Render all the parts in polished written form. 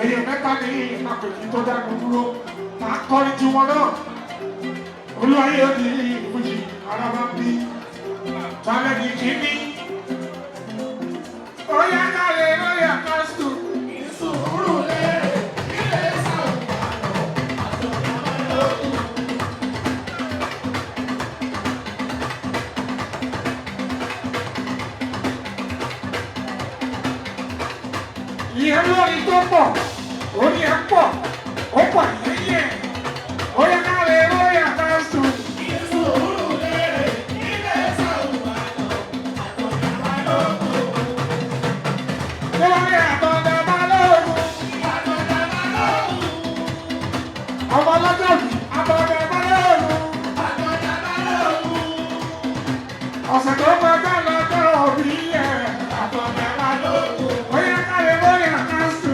Èèyàn mẹ́ta ní ìpàkòjì tó dánu dúró. Màá kọrin tí wọn náà. Olúwayé ó di ìfújì araba ń bí. Tálẹ́ni kìíní. Ó yá káre lórí àkásù. Sùúrù lérè, ilé sàrùbà àtọ̀dá balógun. Ìyẹn lórí tó pọ̀, orí ẹ̀ pọ̀, ó pọ̀ yẹ́yẹ́. Ó yá káre lórí àkásù. Sùúrù lérè, ilé sàrùbà àtọ̀dá balógun. Lórí àtọ̀dá balógun. Àtọ̀dá balógun. Ọmọ ọlọ́jọ́ bí àtọ̀dá balógun. Àtọ̀dá balógun. Ọ̀sẹ̀ tó kọjá lọ́jọ́ òbí ẹ̀. Àtọ̀dá balógun. Ó yá káre lórí àkásù.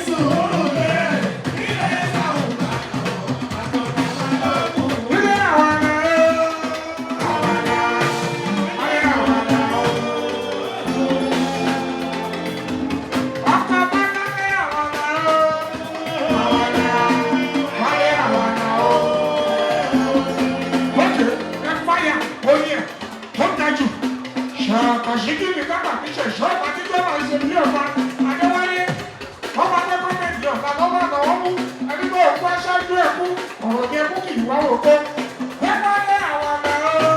Sùúrù lérè, ilé sàrùbà àtọ̀dá balógun. Ilé àwọn ará àwọn ará, ayé àwọn ará. Ọkọ̀ bá kárí àwọn ará àwọn ará, ayé àwọn ará. Ókè, ẹ fáyà, oyin ẹ̀, tó ga jù. Ṣàkàṣíkì mi kábà mi ṣẹ̀ṣọ́ ìpàdé tó máa ṣe bí ọba Adéwálé. Ọba akẹ́kọ̀ọ́ ọ̀gá lọ́wọ́ àwọn mú ẹni tó kú aṣáájú ẹ̀kú ọ̀rọ̀ ní ẹkú kì í wá wò kó. Ẹ fáyà àwọn ará o.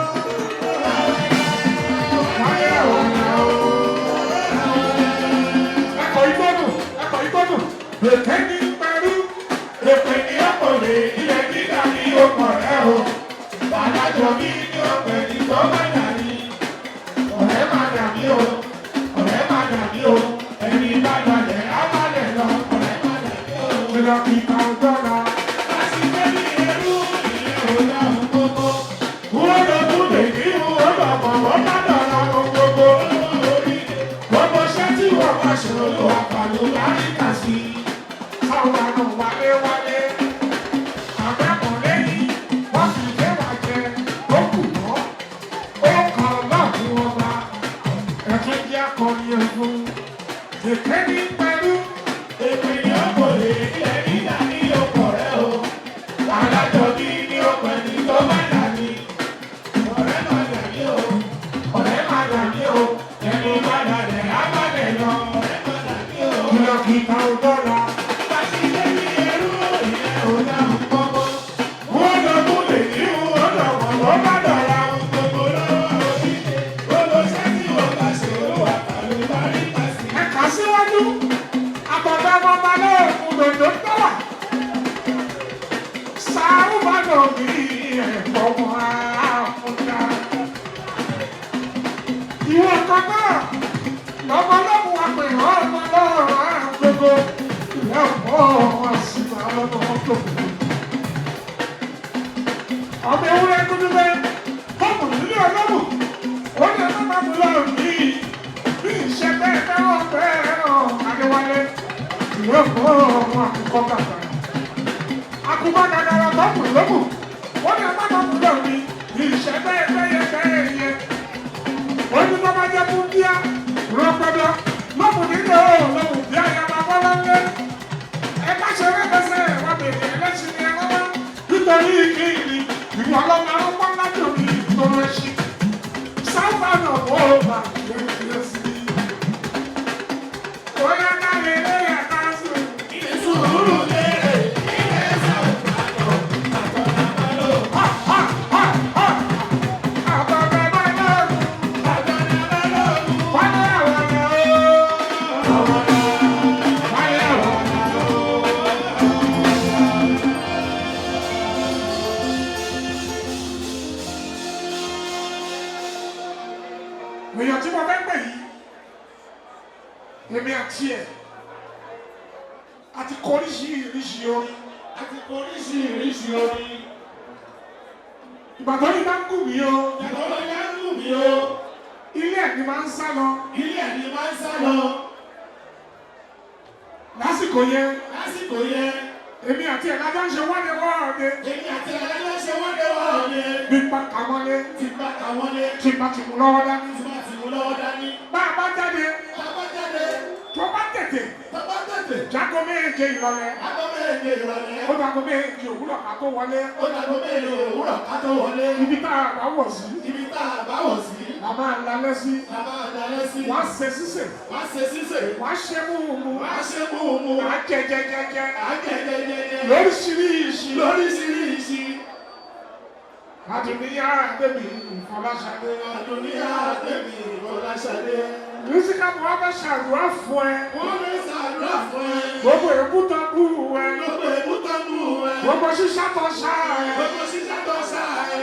Fáyà àwọn ará o. Ẹkọ̀ igbódùn, ẹkọ̀ igbódùn, èké ní pẹ̀lú, èpè ní ọ̀pọ̀lẹ̀ ilẹ̀ dídà ní ọkọ̀ rẹ̀ o. Adájọ́ mi ní ọ̀pẹ̀ ní tó bá dà ní. Ọ̀rẹ́ máa dà mí o, ọ̀rẹ́ máa dà mí o, ẹni bá dalẹ̀ á má lẹ̀ lọ. Ọ̀rẹ́ má dà mí o. Ìlọ kíkà ọjọ́ra, Àṣìṣe bí ẹrú ìyẹn ò dáhùn gbogbo. wọ́n lọ tún lè kí wọ́n lọ mọ̀ wọ́n bá dọ̀la ohun gbogbo. Gbogbo iṣẹ́ tí wọ́n bá ṣe olúwa pàlú láríkà sí. Sáwọn àna wálé wálé. Àbẹ̀kọ̀ lẹ́yìn, wọ́n fi lé wa jẹ, ó kù mọ́. Ó kàn lọ́ọ̀kú ọba. Ẹ̀tún jẹ́ akọrin ẹ̀fún. Èké ní pẹ̀lú. Èpè ní ọ̀pọ̀lẹ̀ ilẹ̀ dídà ní ọkọ̀ rẹ̀ o. Adájọ́ bí ní ọ̀pẹ̀ ní tó bá dà ní. Ọ̀rẹ́ má dà mí o, Ọ̀rẹ́ máa dà mí o, ẹni bá dalẹ̀ á má lẹ̀ lọ. ọ̀rẹ́ má dà mí o. Kìlọ̀kìtà ò dọ́là. Àṣìṣe bí ẹrú ìyẹn ò dáhùn gbogbo. Wọ́n lọ tún lè kí wọ́n lọ mọ̀ wọ́n bá dọ̀la. Gbogbo lọ́wọ́ oníṣe, gbogbo iṣẹ́ tí wọ́n bá ṣe olúwa pàlú láríkà sí. Ẹ̀ka síwájú, àbọ̀dá ọmọ lóògùn dòdò tọ́wà. Sàárù bá lọ bí ẹ̀fọ́ wọn àfúnná. Ìwọ kan náà lọ́mọ lọ́mù apẹ̀rọ̀ ọmọ lọ́rọ̀ àgbogbo. Ìyá ọ̀pọ̀ wọn sì máa lọ́mọ wọn tó kù. Ọmọ ewúrẹ́ dúdú bẹ́ẹ̀, fọ́ọ̀mù nílé ọlọ́mù. Ó ní ọlọ́mọ máa mú lọ́rùn yìí. Bí ìṣe bẹ́ẹ̀ fẹ́ràn bẹ́ẹ̀ ràn Adéwálé. Ìwé ọ̀pọ̀ ọmọ àkùkọ kàkàrà. Àkùkọ kàkàrà tọ́kù lókù. Ó ní ọmọ máa mú lọ́rùn yìí. Bí ìṣe bẹ́ẹ̀ bẹ́yẹ bẹ́ẹ̀ yẹ. Ó ní tó bá jẹ́ fún bíá, rọpẹdọ. Lọ́mù nílé o, lọ́mù bí ayaba bọ́lá ńlé. Ẹ má ṣe rẹ́pẹsẹ̀ wá bèrè ẹlẹ́sìn ní ẹran wá. Nítorí kí ni ìwọ ọlọ́mọ arúgbó ńlá jòkì ìtòrò ẹṣin. Sábà náà wọ́n bá lè sí i. Bóyá ká lè lé ẹ̀ka sùn. Sùúrù lérè, ilé sàrùbà àtọ̀dá balógun. Ha ha ha ha! Àbọ̀dá bá lọ́rùn. Àtọ̀dá balógun. Wálé àwọn ọ̀nà o. Wálé àwọn ọ̀nà o. Èèyàn tí mo fẹ́ pè yìí, èmi àti ẹ̀, àti kọ oríṣiríṣi orin. Àti oríṣiríṣi orin. Ìgbà tó ní bá ń gùn mí o, Ìyàtọ̀ ló yá ń gùn mí o. ilé ẹ̀ ni máa ń sá lọ. Ilé ẹ̀ ni máa ń sá lọ. Lásìkò yẹn, Lásìkò yẹn, èmi àti ẹ̀ lájọ́ ń ṣe wọ́de wọ́ọ̀de. èmi àti adájọ́ ṣe wọ́de wọ́ọ̀de. Bí n bá ka mọ́lé, Tí bá ka wọ́lé, tí n bá ti mú lọ́wọ́ dání. tí bá ti mú lọ́wọ́ dání. Bá a bá jáde, Tá a bá jáde, tó bá tètè, tá a bá tètè, jágo méje 7 ìrọ̀lẹ́. Aago 7 ìrọ̀lẹ́. Ó dàgọ́ 7 òwúrọ̀ ká tó wọlé. Ó dàgọ́ 7 òwúrọ̀ ká tó wọlé. Ibi tá a bá wọ̀ sí. Ibi tá a bá wọ̀ sí. La máa lalẹ́ sí. La máa lalẹ́ sí. Wàá ṣe sísè. Wàá ṣe sísè. Wàá ṣe múmu. Wàá ṣe múmu. Wàá jẹ jẹ jẹ jẹ. Wàá jẹ jẹ jẹ jẹ. Lóríṣiríṣi. Lóríṣiríṣi. Àdùnníyá Adébí Fọláṣadé. Àdùnníyá Adébí Fọláṣadé. Mísíkà mo wá fẹ́ ṣàdúrà fún ẹ. Wọ́n fẹ́ ṣàdúrà fún ẹ. Gbogbo èébú tó bú ẹ. Gbogbo èébú tó bú ẹ. Gbogbo ṣíṣá tó ṣá ẹ. Gbogbo ṣíṣá tó ṣá ẹ.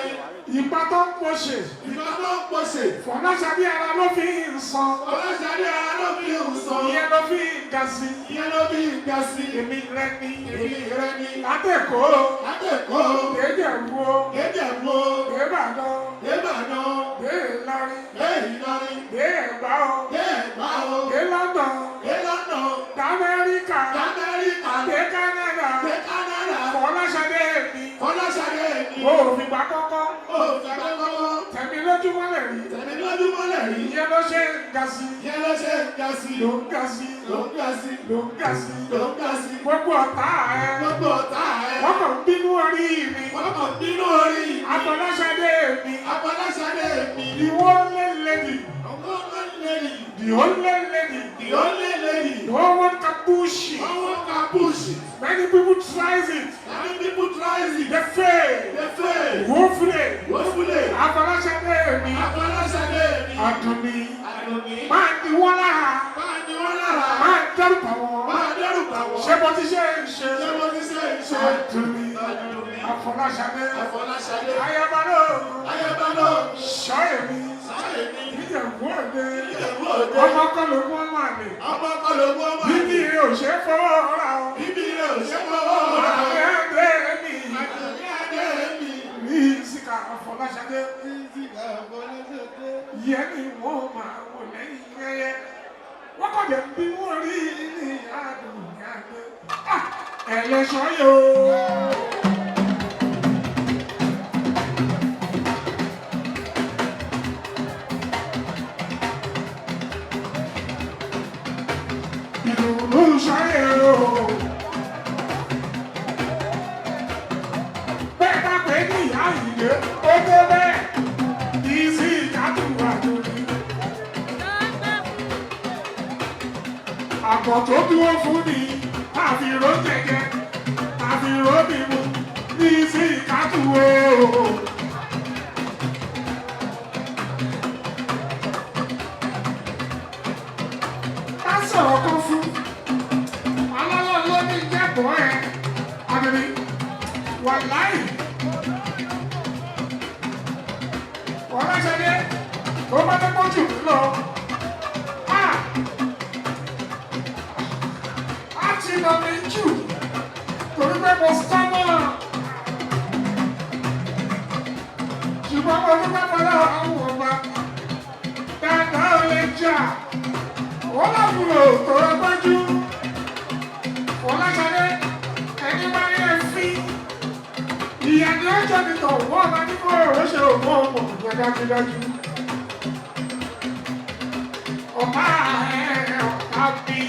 Ìgbà tó ń pọ̀ṣẹ̀. Ìgbà tó ń pọ̀ṣẹ̀. Fọláṣadé ara ló fi ń san. Fọláṣadé ara ló fi ń san. Ìyẹn ló fi ń ga sí. Ìyẹn ló fi ń ga sí. Èmi rẹ ni. Èmi rẹ ni. Látẹ̀kọ́. Látẹ̀kọ́. Déjẹ̀bú. Déjẹ̀bú. Débàdàn. Débàdàn. Dé Ìlọrin. Dé Ìlọrin. Dé Ẹ̀gbá o. Dé Ẹ̀gbá o. Dé London. Dé London. D'Amẹ́ríkà. D'Amẹ́ríkà. Dé Kánádà. Dé Kánádà. Fọláṣadé mi. Fọláṣadé mi. O ò fìgbà kọ́kọ́. O ò fìgbà kọ́kọ́. Tẹ̀mí lójú mọ́lẹ̀ rí. Tẹ̀mí lójú mọ́lẹ̀ rí. Ìyẹn ló ṣe ń ga sí. Ìyẹn ló ṣe ń ga sí. Ló ń ga sí. Ló ń ga sí. Ló ń ga sí. Ló ń ga sí. Gbogbo ọ̀tá ẹ. Gbogbo ọ̀tá ẹ. Wọ́n kàn ń bínú orí mi. Wọ́n kàn ń bínú orí mi. Afọláṣadé mi. Afọláṣadé mi. The only lady. The only lady. The only lady. The only lady. No one can push it. No one can push it. Many people tries it. Many people tries it. They fail. They fail. Woefully. Woefully. Afọláṣadé mi. Afọláṣadé mi. Àdùnní. Àdùnní. Máa ní wọ́n lára. Máa ní wọ́n lára. Máa dẹ́rù bà wọ́n. Máa dẹ́rù bà wọ́n. Ṣé mo ti ṣe é ṣe? Ṣé mo ti ṣe é ṣe? Àdùnní. Àdùnní. Afọláṣadé. Afọláṣadé. Ayabalógun. Ayabalógun. Ṣọ́ èmi. Ṣọ́ èmi. Ìjẹ̀bú òde. Ìjẹ̀bú òde. Ọmọ kọ́ ló mú ọmọ àlè. Ọmọ kọ́ ló mú ọmọ àlè. Bíbí rẹ̀ ò ṣe é fọwọ́ ra o. Bíbí rẹ̀ ò ṣe é fọwọ́ ra o. Àdùnní adé mi. Àdùnní adé mi. Ní Síkà Afọláṣadé. Ní Síkà Afọláṣadé. Ìyẹn ni wọ́n máa wò lẹ́yìn yẹ́yẹ́. Wọ́n kọ̀ jẹ́ bí wọ́n rí ní Àdùnní adé. Ẹlẹ́ṣọ́ yóò. Ìdùnnú ṣayé o. Bẹ́ẹ̀ bá pè ní ìyá ìdè, ó tó bẹ́ẹ̀. Ìsì ìkádùn àdùnní. Àbọ̀ tó dúró fún mi, àfìró jẹjẹ, àfìró mímu, ní ìsì ìkádùn o. Ká sọ̀rọ̀ kan fún alọ́lọ́ ló ní jẹ́bọ̀ ẹ̀ àbẹ̀bí wàláì Fọláṣadé tó bá dé pọ́jù lọ á ti lọ mi jù torí pé mo sọ́mọ́ ṣùgbọ́n mo dúpẹ́ fọlá àwọn ọba dáadáa ò lè jà wọ́n lábúrò tó rọgbọ́jú. Fọláṣadé ẹni máa ń yẹ fi ìyá ni ó jẹ́ nìkan wọ́n máa ní kó ọ̀rọ̀ ṣe òun ọmọ ìgbà dájúdájú. Ọ̀pá ẹ̀ ọ̀tá mi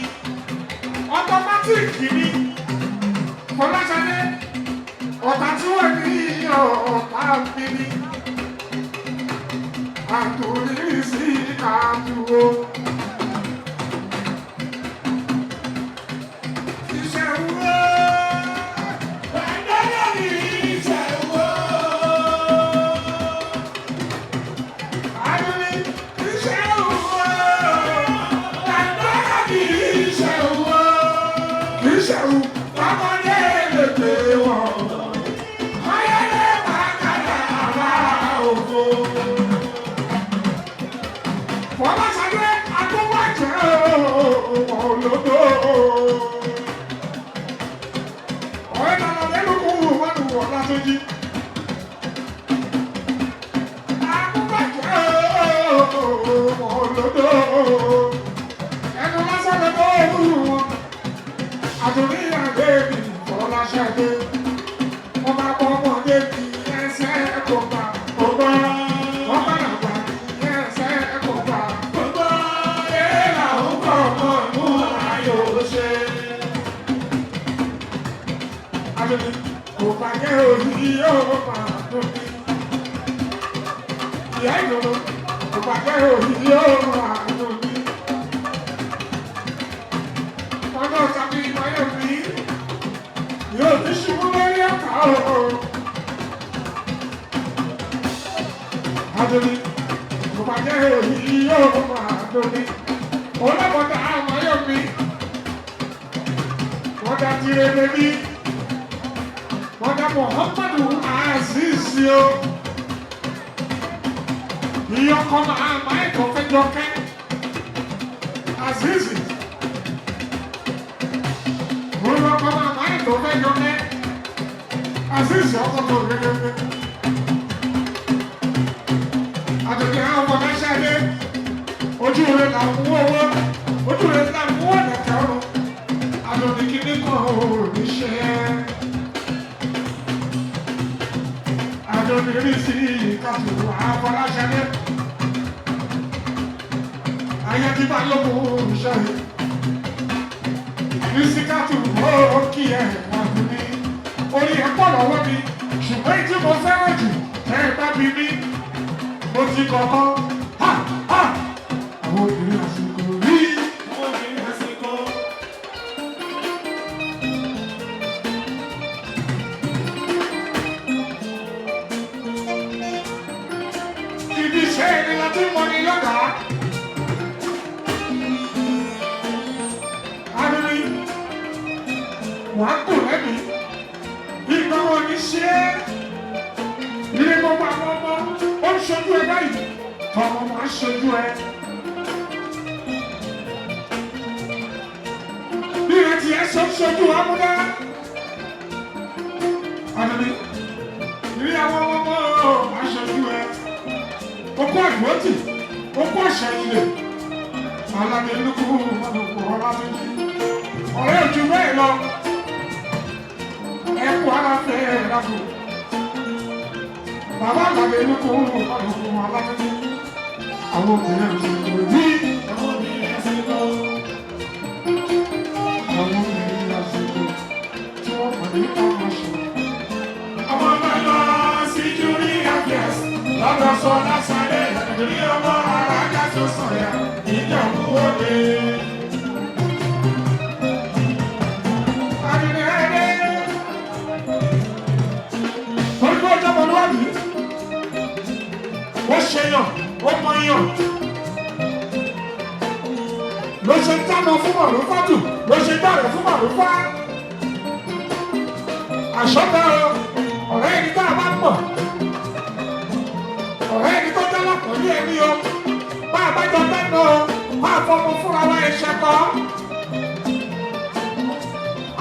ọtọmátìkì ni Fọláṣadé ọ̀tá tí wọ́n ní ọ̀tá mi ni àtòrí sí àdúró. Iṣẹ́ wo? Àdùnní, iṣẹ́ wo? Iṣẹ́ wo? Iṣẹ́ wo? Ọmọdé lè pè wọ́n. Ayẹyẹ bàkàrà àrà òfò. Fọláṣadé Adúwàjẹ́ olódò. Ọ̀rẹ́ nàlọ́ lẹ́nu kú wọ́n lù wọ́n látúnjí. Adúwàjẹ́ olódò. Ẹnu lásán lè bọ́ òru wọn. Àdùnní àgbẹ̀bí Fọláṣadé. Wọ́n máa bọ́ ọmọdé bí ẹsẹ̀ kò bá kò bá. Wọ́n bá àgbà bí ẹsẹ̀ kò bá kò bá. Èèrà ń kọ̀ ọmọ inú ayò ṣe. bàjẹ́ òyì yóò máa dùn mí. Ìyá ìdùnnú, kò bàjẹ́ òyì yóò máa dùn mí. Ọjọ́ tàbí ìmọ̀yọ̀ mi yóò ní ṣubú lórí ọ̀tá o. Adoni, kò bàjẹ́ òyì yóò máa dùn mí. Ọlọ́mọdé àmọ́yọ̀ mi, wọ́n dá tirẹ̀ bẹ́bí. Wọ́n dá Muhammadu Aziz o. Ìyọkọ máa máa ẹ̀kọ́ fẹ́ jọkẹ́. Aziz. Ìyọkọ máa máa ẹ̀kọ́ fẹ́ jọkẹ́. Aziz ọkọ tó gẹ́gẹ́. Àtẹ̀tẹ̀ àwọn ọmọ náà ṣáde. Ojú rẹ̀ là ń mú owó. Ojú rẹ̀ là ń mú ọ̀nà kẹrùn. Àdùnní kìíní kan ò ní ṣe é. Àdùnní sí kàtó àfọláṣadé. Ayé tí bá lókun ṣe. Rísíkàtù ó kí ẹ̀ àdùnní. Orí ẹ̀ pọ̀ lọ́wọ́ mi, ṣùgbọ́n èyí tí mo fẹ́ràn jù tẹ́ ẹ bá bí mi. Mo ti kọ̀ọ̀kan. Ha ha! Àwọn obìnrin àsìkò rí. Àwọn obìnrin àsìkò. Ibi iṣẹ́ ẹni la ti mọ ni lọ́gàá. Adúlí, wàá kù lẹ́bi, ìgbà wọn ní ṣe é. Ilé gbogbo àwọn ọmọ, ó ń ṣojú ẹ báyìí, tọmọ máa ń ṣojú ẹ. Bí ìrètí ẹ ṣe ń ṣojú amúdá. Adúlí, ilé àwọn ọmọ máa ń ṣojú ẹ. Okó àdúrótì, okó àṣẹyìnlẹ̀, aládé lókù mọ́nùkù ọlátúnjì. Ọ̀rẹ́ ojú bẹ́ẹ̀ lọ, ẹkú ara fẹ́ ẹ̀ lágbo. Bàbá aládé lókù mọ́nùkù ọlátúnjì. Àwọn obìnrin àsìkò rí. Àwọn obìnrin àsìkò. Àwọn obìnrin àsìkò tí wọ́n mọ̀ ní ọmọ ṣe. Ọmọ náà lọ sí Júrí Àfíàs lọ́dọ̀ sọ lásàlẹ̀ ní ọmọ alága tó sọ̀yà ìjọ̀bú òde. Torí pé ó jẹ́ ọmọlúwàbí, ó ṣe yàn, ó mọ yàn. Ló ṣe ń dáná fún Màrúfátù, ló ṣe ń dàrẹ̀ fún Màrúfá. Àṣọ́gbà ọ̀rẹ́ ẹni tá a bá mọ̀, ọ̀rẹ́ ẹni tó jẹ́ lọ́kàn ní ẹni o, bá a bá jọ dáná o, bá a fọmọ fúnra wa ẹ̀ṣẹ̀ kọ́.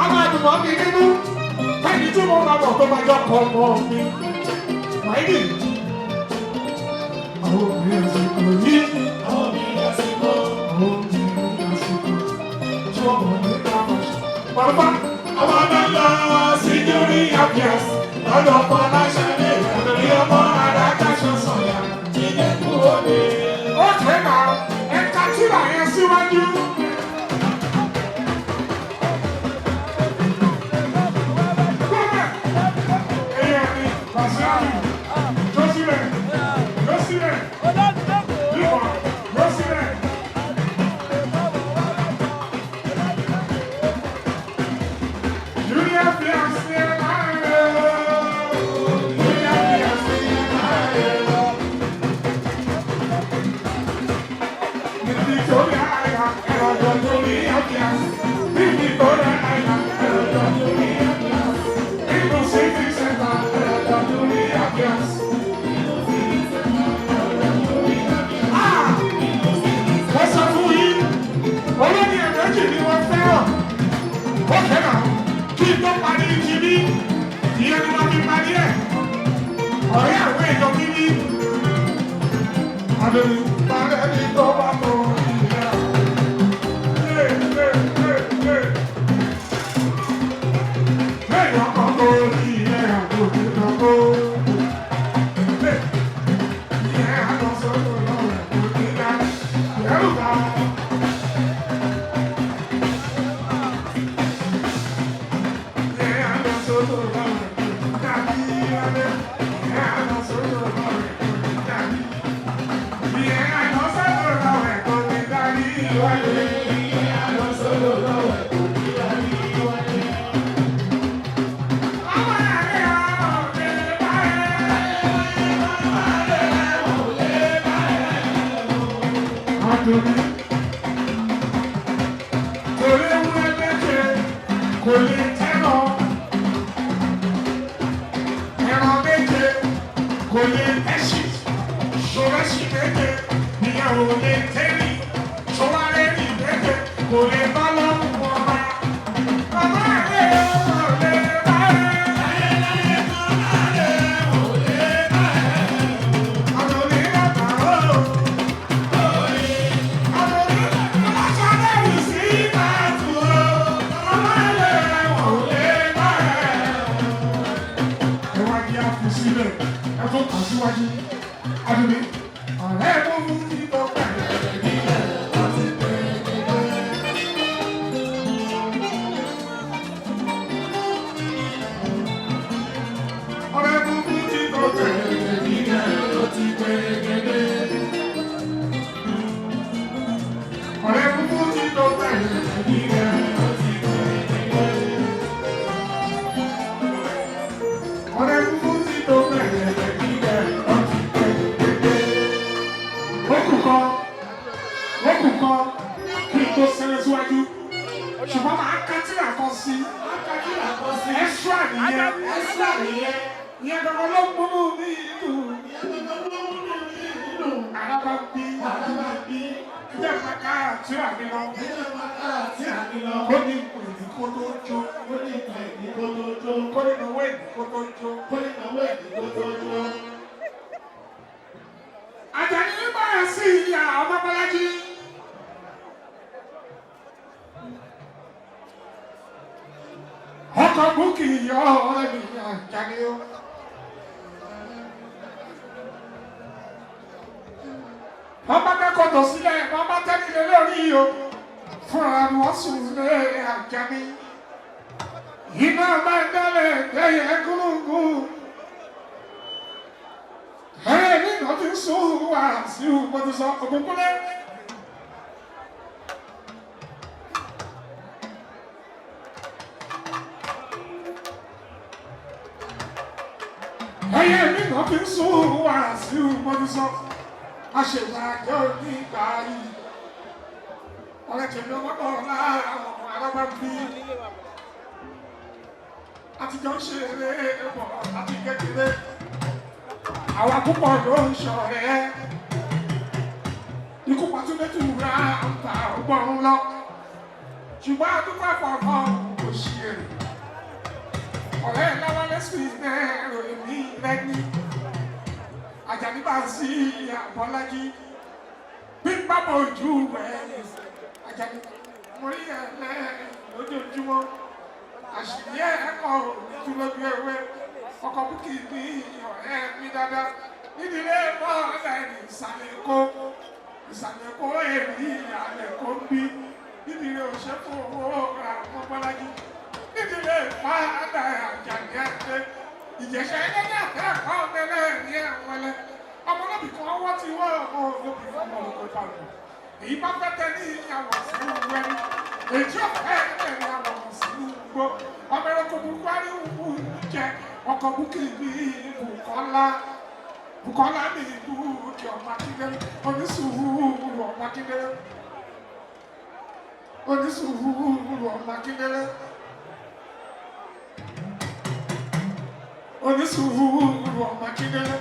A máa dùn mọ́ mi nínú, fẹ́ni tí mo máa mọ̀ tó máa jọ kọ́ ọmọ mi. Wáyé àwọn obìnrin àsìkò yìí, Àwọn obìnrin àsìkò. àwọn obìnrin àsìkò tí wọ́n mọ̀ ní káfọ́ṣ. Màrúfá, Ọmọ náà lọ sí Júrí Àfíàs lọ́dọ̀ ọkọ aláṣẹ́lẹ̀ ní ọmọ alága tó sọ̀yà ìjọ̀bú òde. ó tẹ̀ náà ẹ̀ka tíra yẹn síwájú. Gómẹ̀, èèyàn mi, Bàṣírù, Jósílẹ̀, Jósílẹ̀, Bímọ, Jósílẹ̀. Junior fiancé láàárọ̀. Junior fiancé láàárọ̀. Victoria Island, ẹ̀rọ̀jọ̀ Junior fiancé. Victoria Island, ẹ̀rọ̀jọ̀ Junior fiancé. Inú City Center, ẹ̀rọ̀jọ̀ Junior fiancé. Ah! Wọ́n sọ fún yín, olórí ẹ̀mẹ́jì ni wọ́n fẹ́ràn. Ó kẹ́nà kí n tó parí ti bí, ìyẹn ni wọ́n fi parí ẹ̀. Ọ̀rẹ́ àwọn èèyàn mi ní. Adéni, bàrẹ̀ mi tó bá tó ìyá. Lé lé lé lé. Lẹ́yìn ọkọ̀ tó ìyẹn àgbo ìgbà tó. Lé ìyẹn àlọ́ sọ́dọ̀ lọ́rẹ̀ kò ní dá. Ìyẹ́rù bá. Ìyẹn àlọ́ sọ́dọ̀ lọ́rẹ̀ kò ní dá. wálé. Àlọ́ sọ́dọ̀ lọ́wọ́ kò ní darí wálé. Ọmọ rẹ̀ ò lè bá ẹ. Adùnní. Torí ewúrẹ́ méje kò lè tẹ́ràn. Ẹran méje kò lè tẹ́sì. Ṣòrẹ́sì méje ìyẹn ò lè tẹ́rì. Ṣòwárẹ́rì méje kò lè bá lọ́rùn ọba. Bàbá rẹ̀ ò lè bá ẹ. Àdùnní bàbá o. Ọ̀rẹ́ kúkú ti tó bẹ̀rẹ̀ nílẹ̀ ó ti bẹ̀rẹ̀. Ọ̀rẹ́ kúkú ti tó bẹ̀rẹ̀ nílẹ̀ ó ti bẹ̀rẹ̀. Ó kù kan, ó kù kan kí n tó sẹ́rẹ́ síwájú. Ṣùgbọ́n màá ká tírà kan sí. Ẹ́súrà nìyẹn. Ẹ́sà nìyẹn. Ìyẹn gangan ló ń múnú mi dùn. Ìyẹn gangan ló múnú mi dùn. Àràbà bí. Àràbà bí. Ǹjẹ́ màá ká tírà mi lọ? Ẹ̀jẹ̀ máa ká àti àmì lọ. Kó ní ìpè kó tó jó. Ó ní ìtàn ìdí kó tó jó. Kó ní ìnáwó ìdí kó tó jó. Kó ní ìnáwó ìdí kó tó jó. Àjàní báyọ̀ sí ìyá ọmọ Bọ́lájí. Ọkọ̀ búkì ìyá ọ̀rẹ́ mi Àjàní o. Wọ́n bá kẹ́kọ̀ọ́ tó sílẹ̀, wọ́n bá tẹ́lẹ̀ lórí o. Fúnra ni wọ́n sùn lé Àjàní. Iná bá ń dálẹ̀ lẹ́yìn gúrúgúrú. Ẹ nínú ti sùn wá sí mo ti sọ Ògúnkúnlé. Ẹyẹ nínú ti sùn wá sí mo ti sọ àṣeyàjọ nígbà yìí. Ọ̀rẹ́ tèmi ọmọ bọ̀ láàárọ̀ ọmọ arábá bí. Àtijọ́ ń ṣe eré bọ̀ láti kékeré àwa púpọ̀ ló ń ṣọ̀rẹ́ ikú pàtúndétù ra ń ta ọgbọ́n lọ ṣùgbọ́n àdúgbò àfọ̀kọ́ kò ṣe èrè ọ̀rẹ́ láwálé sí ẹ̀rọ èmi rẹ́ni Àjàní bá sí Àbọ́lájí bí n bá bọ̀ ojú rẹ̀ Àjàní mo rí ẹ̀ lẹ́ẹ̀ lójoojúmọ́ àṣìlẹ̀ ẹ̀kọ́ òtúlójú ewé ọkọ̀ búkì ní ọ̀rẹ́ mi dáadáa nídìílé bọ́ọ̀lá ẹni ìsàlẹ̀ èkó ìsàlẹ̀ èkó èmi ìyàlẹ̀ èkó ń bí nídìílé òṣèfò owó ra ọmọ Bọ́lájí nídìílé fáadà Àjàní ẹ̀dẹ́ ìjẹ̀ṣà ẹlẹ́dẹ̀ àtẹ̀kọ́ mẹ́lẹ́ ní ẹ̀wọ̀lẹ́ ọmọlóbì kan wọ́n ti wọ́ ọmọ olóbì fún ọmọ òkú ìbàdàn èyí bá fẹ́ tẹ ní ìyàwó sínú wẹ́rí èyí ọ̀fẹ́ tẹ̀ ní àwọn sínú gbó ọmọ ẹranko burúkú aríwú jẹ ọkọ̀ búkì ní Bùkọ́lá Bùkọ́lá ní ìlú òkè ọmọ Akíndélé onísùúrù ọmọ Akíndélé onísùúrù ọmọ Akíndélé onísùúrù ọmọ Akíndélé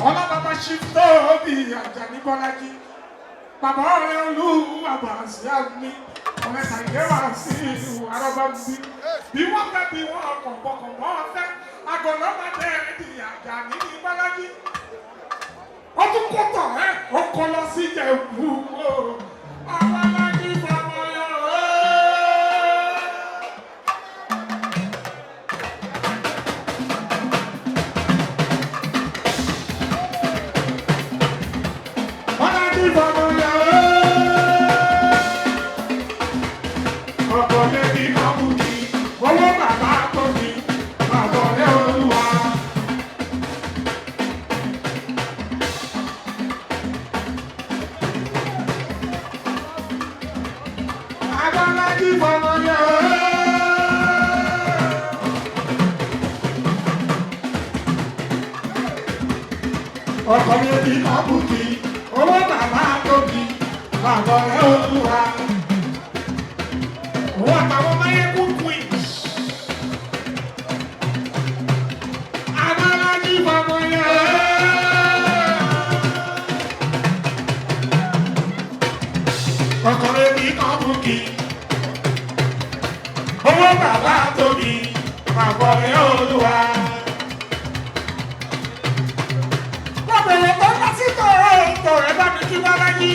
ọlọ́bàbà ṣì tóbi Àjàní Bọ́lájí bàbá ọ̀rẹ́ olú àbàṣì àmì ọ̀rẹ́ nàìjíríà wà sí ìhù arọ́bà ń bí bí wọ́n fẹ́ bí wọ́n kọ̀ǹbọ̀kọ̀ǹbọ̀ fẹ́ àgọ̀lọ́ máa tẹ ẹ̀dì Àjàní ní Bọ́lájí ó tún kó tọ̀ ẹ́ ó kọ́ lọ sí Ìjẹ̀bú àwọn alájí fọmọ yọ ọ́. Bọ́lájí fọmọ yọ ọ́. Ọkọ̀ lẹ́bí kọ́bùkì, owó bàbá tó mi, bàbá ọ̀rẹ́ olúwa. Abọ́lájí fọmọ yẹn. Ọkọ mi bí kábùkì, owó bàbá tóbi, bàbá rẹ̀ olúwa. Òun àtàwọn Máyégún queens. Abọ́lájí fọmọ yẹn. Ọkọ mi bí kábùkì, owó bàbá tóbi, bàbá rẹ̀ olúwa. Wọ́n bẹ̀rẹ̀ tó lásìkò ètò ẹ̀ bá mi kí Bọ́lájí.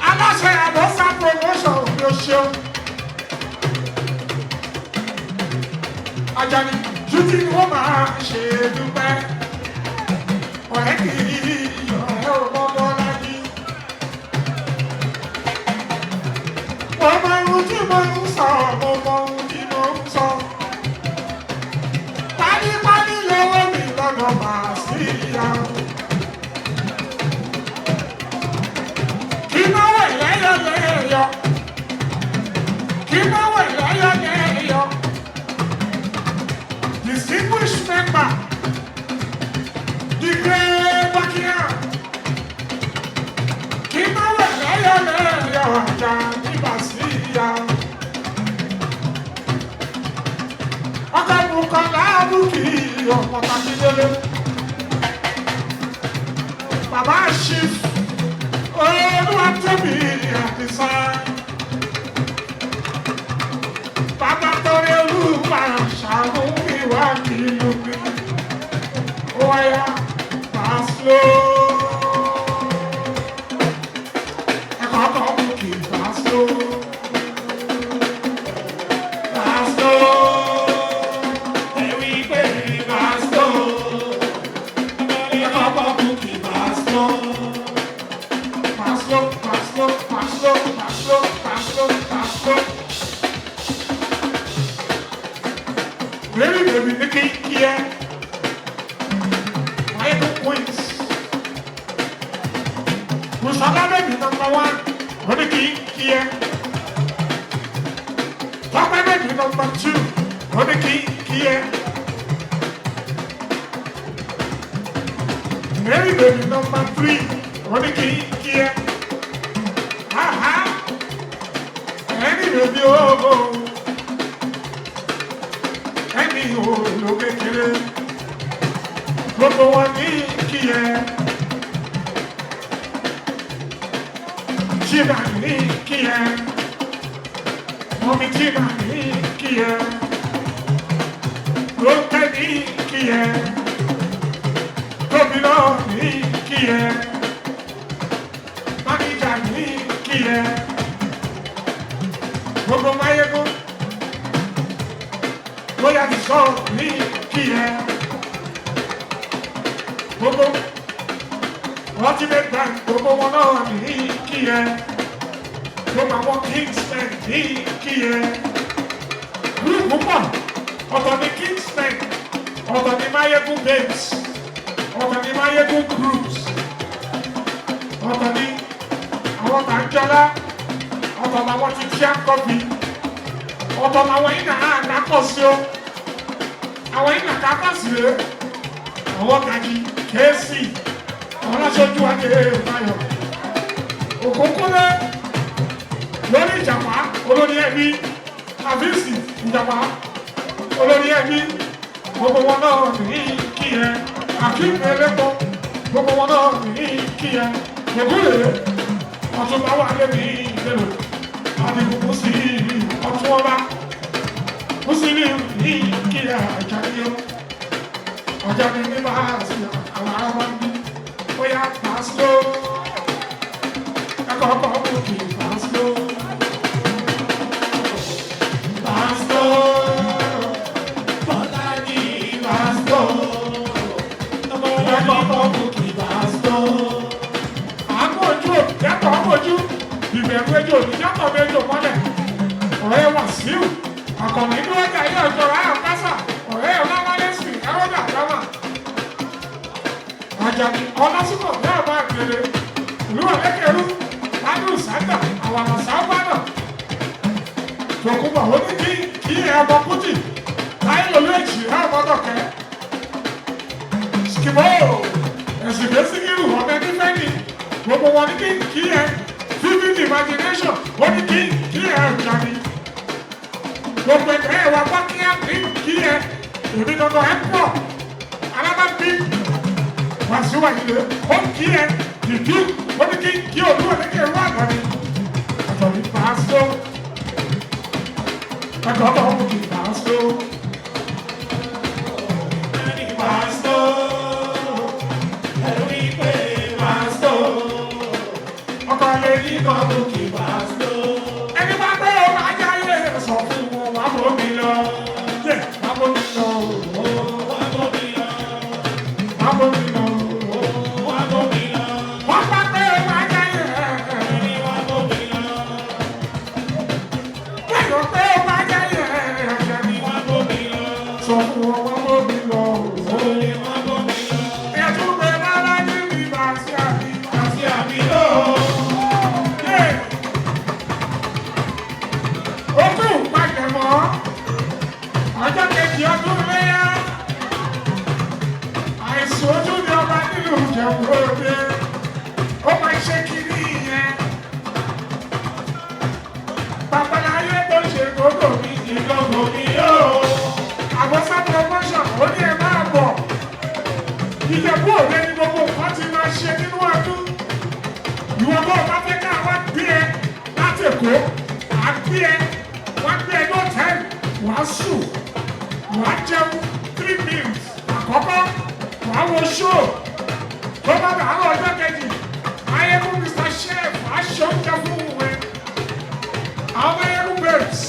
Aláṣẹ àbọ̀sá promotion mi ò ṣeun. Àjàní títí ni wọ́n máa ṣe dúpẹ́. Ọ̀rẹ́ kì í ọ̀rẹ́ ò mọ́ Bọ́lájí. Mo mọ ohun tí mo ń sọ, mo mọ ohun tí mo ń sọ. Pálípálí lọ́wọ́ mi lọ́nà màá sí ìyá. Kí náwó ẹ̀lẹ́yọ̀lẹ́yọ̀. Kí náwó ẹ̀lẹ́yọ̀lẹ́yọ̀. Distinguished member, the great Buckingham. Kí náwó ẹ̀lẹ́yọ̀lẹ́yọ̀ àjà nígbà sí ìyá. Ọkọ̀ Bùkọ́lá Bùkì ọmọ Takídélé. Bàbá Chief Olúwatóbi Àdìsá. Bàbá torí Olúwa ṣàánú ìwà kìlú mi. Ó wáyà Pásítọ̀. Ẹ̀kọ́ kan Bùkì Pásítọ̀. Pásítọ̀. Ẹ̀wí pé pásítọ̀. Ẹ̀kọ́ kan Bukky pásítọ̀. Pásítọ̀, pásítọ̀, pásítọ̀, pásítọ̀, pásítọ̀, pásítọ̀. Baby, baby, ní kí n kí ẹ. Michael Queens. Mùsàlá baby number one, ó ní kí n kí ẹ. Tọ́pẹ́ baby number two, ó ní kí n kí ẹ. Mary baby number three, ó ní kí n kí ẹ. Ha ha, ẹni bèbí ooo, ẹni òòlò kékeré, gbogbo wọn ní kí ẹ. Chima ní kí ẹ, mọ̀mí Chima ní kí ẹ, Rónkẹ́ ní kí ẹ, Tóbi náà ní kí ẹ, Máníjà ní kí ẹ, gbogbo Máyégún, bóyá ti sọ ní kí ẹ, gbogbo Ultimate Bank gbogbo wọn náà ní kí ẹ, gbogbo àwọn Kingsmen ní kí ẹ, gúrúùpù pọ̀, ọ̀tọ̀ ní Kingsmen, ọ̀tọ̀ ní Máyégún Babes, ọ̀tọ̀ ní Máyégún Groups, ọ̀tọ̀ ní àwọn tàǹjọ́lá, ọ̀tọ̀ làwọn ti tíá kọ́bì, ọ̀tọ̀ làwọn yìí náà àkákọ̀ sí o, àwọn yìí náà kákọ̀ sí rè, àwọn gàdí kéésì, àwọn aláṣojú wa kéré báyọ̀, òkúnkúnlé lórí ìjàpá olórí ẹbí, àfíìsì ìjàpá olórí ẹbí, gbogbo wọn náà ní kí ẹ, àkíkù ẹlẹ́pọ̀ gbogbo wọn náà ní kí ẹ, ògúnlé ọ̀túnba wà lébi ìlérò, àdìgún sí ọ̀tún ọba, mùsùlùmí ní kí ẹ àjàdí o, ọ̀jáde ní bá a sì àwọn ará wọn bí, bóyá pàṣẹ ẹ̀kọ́ ọkọ̀ òkè pàṣẹ. Pásítọ̀, Bọ́lájí pásítọ̀, ẹ̀kọ́ ọkọ̀ òkè pásítọ̀. Àánú ojú yàtọ̀ ọmọ ojú, ìbẹ̀rù ejò ní yàtọ̀ ọmọ ejò mọ́lẹ̀. Ọ̀rẹ́ Wàsíù, àkànní ní ọjà ilé ọjọ́ ráyà kásà, ọ̀rẹ́ Ọláwálé sì ẹ̀rọ̀dà gámà. Àjàdì ọlásùkọ̀ náà máa gbèrè, ìlú ọ̀lẹ́kẹ̀rú, ládùn sáńdà, àwọn ọmọ Kútì, táyé lòlú èjì rẹ̀ ọmọdọ̀kẹ́. Skìbó, ẹ̀sìnkè Síkírù ọmọ ẹni fẹ́ni, gbogbo wọn ní kí n kí ẹ, vivid imagination, ó ní kí n kí ẹ ọjà ni. Gbogbo ẹ̀ka ẹ̀ wá gbọ́ kí ẹ kí n kí ẹ, èmi gangan ẹ pọ̀, alábàbí, Wàsíù Àyìndé, ó kí ẹ, dìdú, ó ní kí n kí olúwa ní kí ẹ wá àgbà mi. Àjọ̀bí pàṣẹ, ẹ̀kọ́ ọmọ kì í pàṣẹ. Ọkọ lè ní kan tó kì í pàṣẹ. Ẹni bá pẹ́ o máa jáyé sọ fún wọn wá bó mi lọ. Yẹ wá bó mi lọ. Wá bó mi lọ. Wọ́n bá pẹ́ o máa jáyé. Kẹ́yọ̀ pé o máa jáyé. Sọ fún wọn wá bó mi lọ. Ẹ̀tún pé bàbá ní mi bá sí àbí. Yé! Ogún ìpalẹ̀mọ́ ọjọ́ kejì ọdún léyà. Àìsàn ojú ni ọba nílùú Ìjẹ̀bú Òde. Ó máa ṣe kiri yẹn. Babaláyé tó ṣe gbogbo mi ìgbogbo mi yóò. Àbọ̀sá promotion ó ní ẹ máa bọ̀. Ìjẹ̀bú Òde ni gbogbo nǹkan ti máa ṣe nínú ọdún. Ìwọ bó o bá fẹ́ ká wá gbé ẹ láti Èkó, à gbé ẹ, wá gbé ẹ lọ́tẹ̀ẹ̀lì, wàá sùn, wàá jẹun 3 meals àkọ́kọ́, wàá wo show. Tó bá bàa lọ ọjọ́ kejì, ayélu Mr. Chef aṣọ oúnjẹ fún òwe. Àwọn ayélu babes,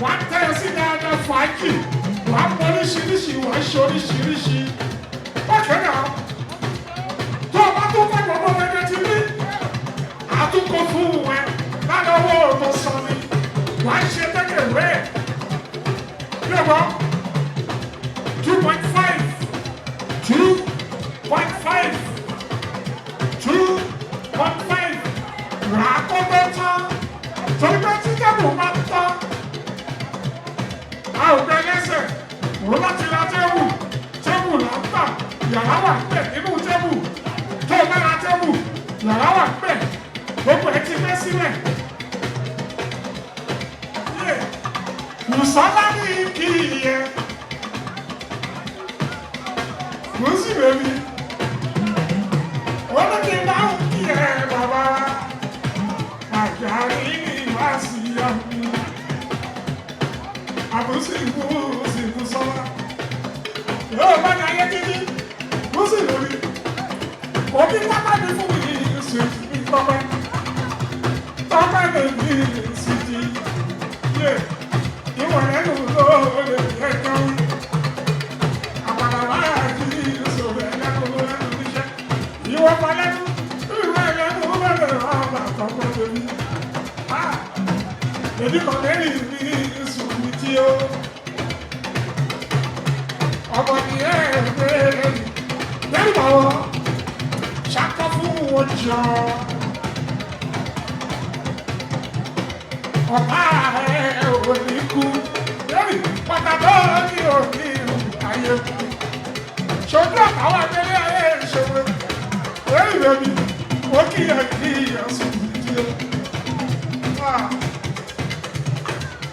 wàá tẹ̀ ẹ́ sí dáadáa fàájì, wàá mọ oríṣiríṣi, wàá ṣe oríṣiríṣi. Bákan náà, tó o bá tó fẹ́ gbogbo ẹgbẹ́ ti rí àtúnkò fún ẹ lára owó tó sọ ni wàá ṣe tẹ́kẹ̀wé yóò 2.5 2.5 2.5 rà á kó tó tán torí pé tí tẹ́bù bá tán a ò gbẹ lẹ́sẹ̀ òun láti ra tẹ́bù tẹ́bù là ń tà yàrá wà pẹ̀ nínú tẹ́bù tó o bá ra tẹ́bù yàrá wà pẹ̀ gbogbo ẹ̀ ti fẹ́ sílẹ̀. Bùsọ́lá ní kí iye Bùsì bèbí ó ní kí n bá ń kí ẹ bàbá àjàrí ní ìwá sí ọ̀hún àbùsì bùsì Bùsọ́lá yóò bá ní ayé títí bùsì bèbí òbí pápá mi fún mi sì fi tọ́pẹ́ tọ́pẹ́ mi ní sì ti yé ìwọ̀n lẹ́nu ló lè yẹ kán àpàlàbà àti ìṣòro ẹlẹ́nu lẹ́nu níṣẹ́ ìwọ̀n pa lẹ́nu ìwọ̀n ẹlẹ́nu lẹ́nu ọ̀bà tọ́pẹ́ lórí èdè kan lẹ́yìn ní sùn tí ó ọmọ ní ẹ̀ẹ́dẹ́ lẹ́nu bàwọ̀ ṣakọ fún wọn jọ. Ọ̀pá ẹ̀ ò ní kú. Lórí pàtàkó ní òní ayé kú. Ṣojú àtàwọn abẹ́lé ayé ìṣòro. Lórí bèbí, ó kí ẹ kí ẹ sùn jí o.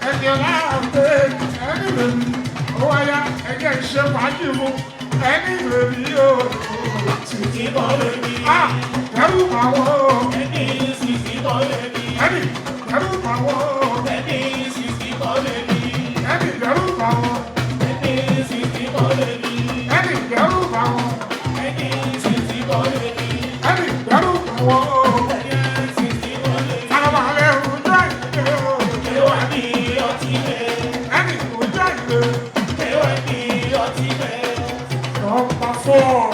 Ẹni ọ̀la àgbẹ̀ ẹni bèbí, ó wáyá ẹ̀jẹ̀ ìṣe fàájì fún ẹni bèbí o. Ah, ẹrù àwọn ẹni ẹrù àwọn ẹni ẹrù àwọn ẹni ẹrù àwọn ẹni ẹrù àwọn. Farabalẹ̀ ojú àìlè o, ẹni ojú àìlè nọ́mbà 4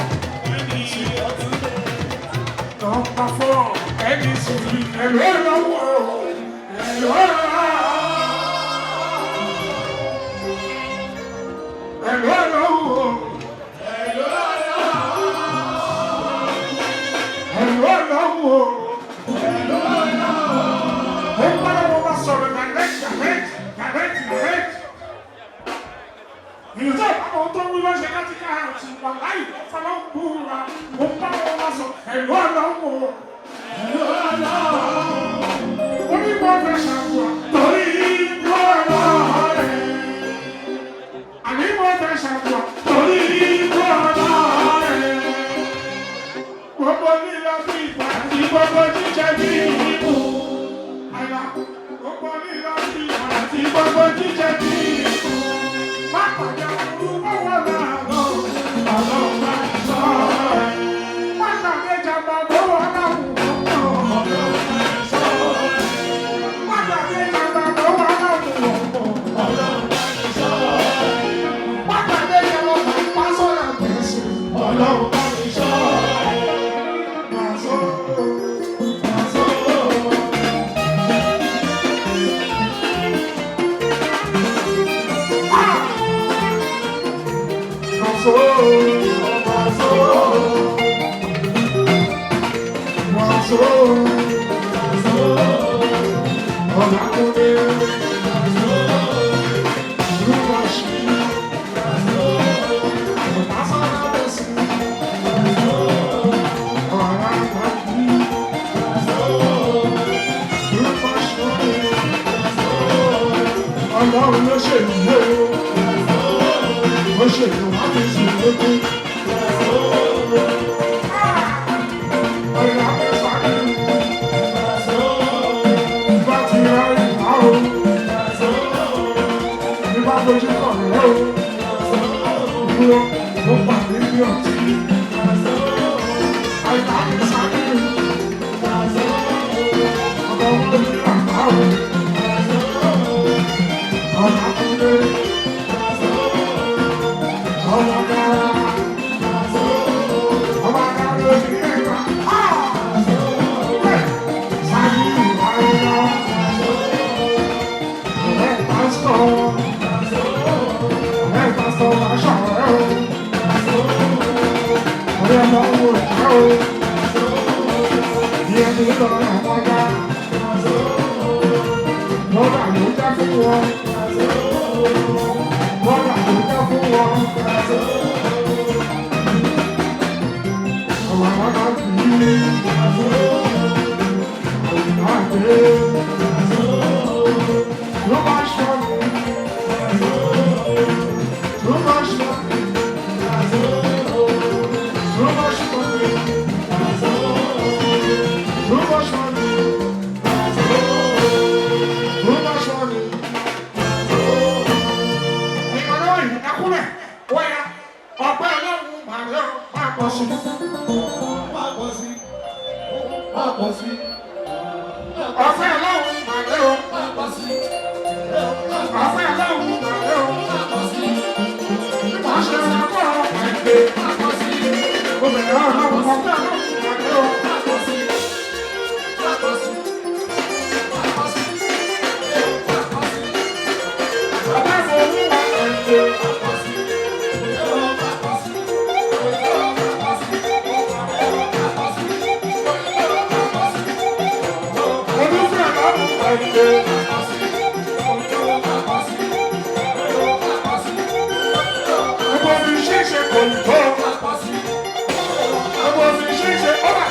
nọ́mbà 4 ẹni sùn ẹ̀rọ lọ́wọ́ ẹ̀rọ ẹ̀rọ lọ́wọ́ ẹ̀rọ lọ́wọ́. Ó ń bára wọn wá sọ̀rọ̀ direct direct direct. Wàláì fọlọ́gbùrà mo bá wọn wá sọ ẹ̀lú ọlọ́wọ́. Ẹ̀lú ọlọ́wọ́. Onígbọ́ fẹ́ ṣàkóso torí ìlú ọlọ́rẹ̀. Àní mo fẹ́ ṣàkóso torí ìlú ọlọ́rẹ̀. Gbogbo lílọ bí ìgbà àti gbogbo jíjẹ bí ìlú. Àyà gbogbo lílọ bí ìgbà àti gbogbo jíjẹ bí ìlú. Má pàdé orúkọ wọn láàárọ̀ ọlọ́run bá sọ ẹ̀. Má pàdé jàmbá bó wọn láwùjọ. Ọlọ́run bá sọ ẹ̀. Má pàdé jàmbá bó wọn láwùjọ. Ọlọ́run bá sọ ẹ̀. Má pàdé jàmbá bá sọ̀rọ̀ bẹ̀sẹ̀. Ọlọ́run bá sọ ẹ̀. Màsó, màsó. Ah! Màsó, màsó. Màsó, màsó. Ọ̀làkúndé. Lúwàṣí. Ọ̀làsọ̀rọ̀ bẹ̀sẹ̀. Ọ̀làkàbí. Lúwàṣí. Ọlọ́run ló ṣèlú ó ṣèlú wá fi sùn lókun. Ọ̀la sáré bá ti rá ìgbà o, bí bá fojú kàn rẹ̀ o, dúró ó pàdé bí ọtí. Ọ̀la sáré ọkọ̀ wọn ní àgbà o, ọ̀la kúndé. Ọmọ dára, ọmọ dára lójú ẹ̀ka. Sáyé ìwà ẹ̀rọ, ọ̀rẹ́ pásítọ̀, ọ̀rẹ́ pásítọ̀ máa ṣọ̀rẹ́ o, ọ̀rẹ́ ọmọ wo jẹ́ o, ìyẹn ní lọ́rọ̀ ọmọ dá, lọ́dà ló jẹ́ fún wọn, lọ́dà ló jẹ́ fún wọn. Ọmọ àwọn bá kì í àyìnbá dé. Too much money. Too much money. Too much money. Too much money. Too much money. Ìkànnì yìí ẹkúnlẹ̀ wọ́yà ọ̀pẹ́ ọlọ́run màrí ọ̀ máa pọ̀ sí. Ọ̀pẹ́ ọlọ́run màrí ọ̀. Ọ̀pẹ́ ọlọ́run màrí ọ̀. Bí màá ṣe máa bọ̀ ọ́ ẹ̀gbẹ́. Obìnrin ọlọ́run ọ̀pẹ́ ọlọ́run màrí ọ̀. Ọ̀pẹ́ fowó wà ẹ̀gbẹ́. Olúfẹ́ ọlọ́run ẹ̀gbẹ́. Gbogbo fi ṣíṣe kò tó. Gbogbo fi ṣíṣe ọ̀bà.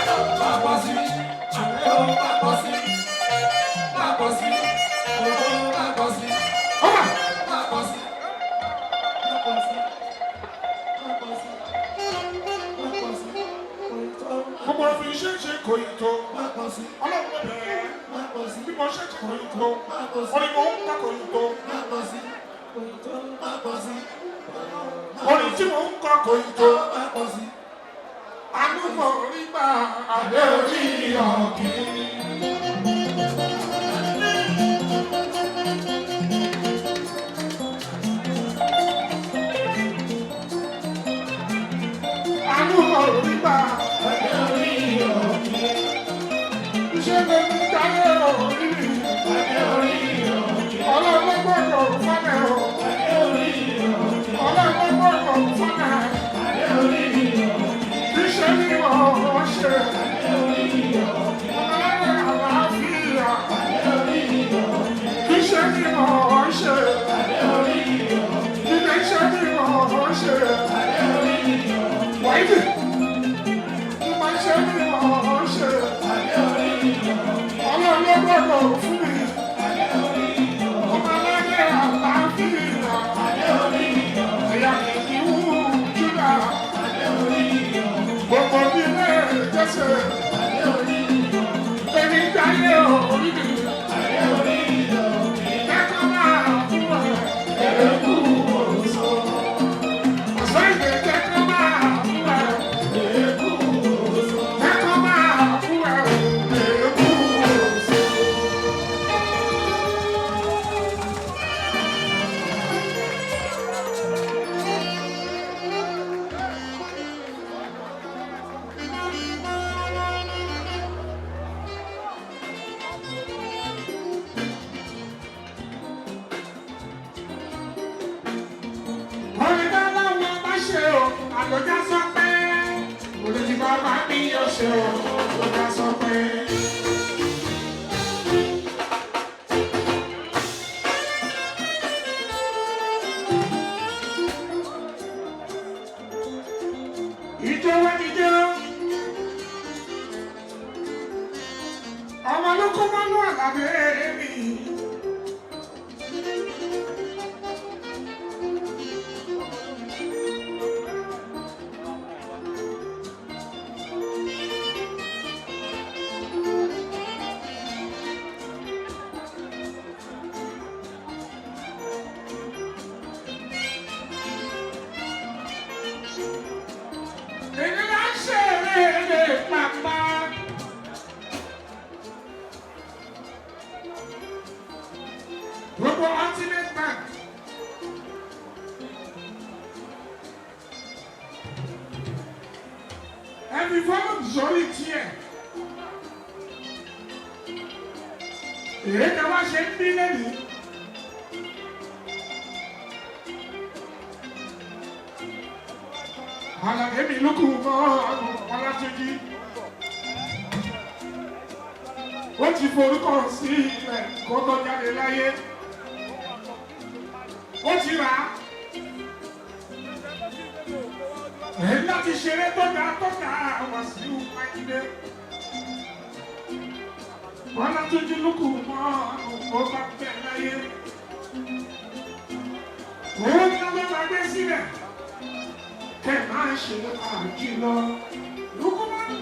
Ọ̀bà. Gbogbo fi ṣíṣe kò tó. Ọlọ́run ló bẹ̀rẹ̀. Bí mo ṣe ṣe kò tó. Orin mo ń kọ́ kò tó. Orin tí mo ń kọ́ kò tó. Àánú mo rí gbà àdé orí ọ̀kìn. Àánú mo rí gbà àdé orí ọ̀kìn. Iṣẹ́ lè ní dáyé orí mi. Ọlọ́run ló gbọ́dọ̀ fọ́nà o. Ọlọ́run ló gbọ́dọ̀ fọ́nà. Iṣẹ́ ni mo ṣe. Ọlọ́run ṣe o, ó dá sọ pé. Ìjọ wá níjọ́. Ọmọ ló kó mọ́nú àlàbé mi. Èmi máa ń ṣe eré pàpà. Gbogbo Ultimate Bank. Ẹni fọ́nù sórí tiẹ̀. Èyí kan wá ṣe ń bí lẹ́yìn. Àlàyé mi lókùn mọ́ ọ̀rùn Ọlátúnjí. Ó ti forúkọ sí ilẹ̀ kó tó jáde láyé. Ó ti rà á. Èyí láti ṣeré tó dáa tó dáa Wàsíù Mákindé. Ọlátúnjí lókùn mọ́ ọ̀rùn kó bá bẹ̀ láyé. Òun ni wọ́n máa gbé sílẹ̀. Kẹ́ máa ṣe fàájì lọ. Lukumanu.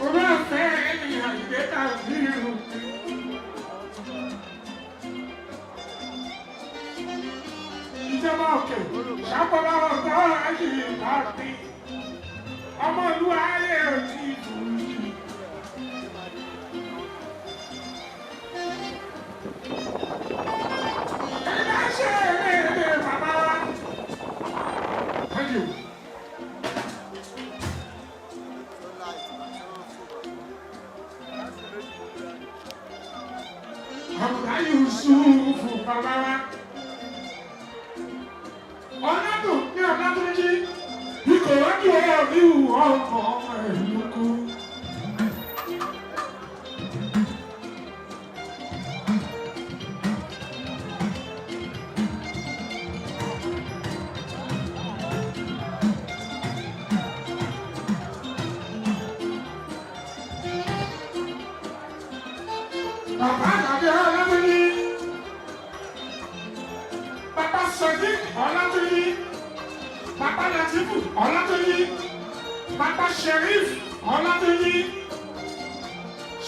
Olóòfẹ́ ènìyàn ìgbéta sí irun mi. Ìjọba òkè ṣàpọ̀lá ọ̀gá ayé ìbáàbí. Ọmọ ìlú ayé òtí ìbùrùjì. Ẹ̀dá ṣe eré eré bàbá wa. Thank you. Àbùdá Yusufu bàbá wa. Ọ̀nàdùn ní Ọ̀nàdúnjí, ìkòròdú ọ̀rí ọkọ̀ ìlú kú. Bàbá Àlàdé Ọ̀nàdúnjí, Bàbá Sadiq Ọ̀nàdúnjí, Bàbá Latifu Ọ̀nàdúnjí, Bàbá Sheriff Ọ̀nàdúnjí,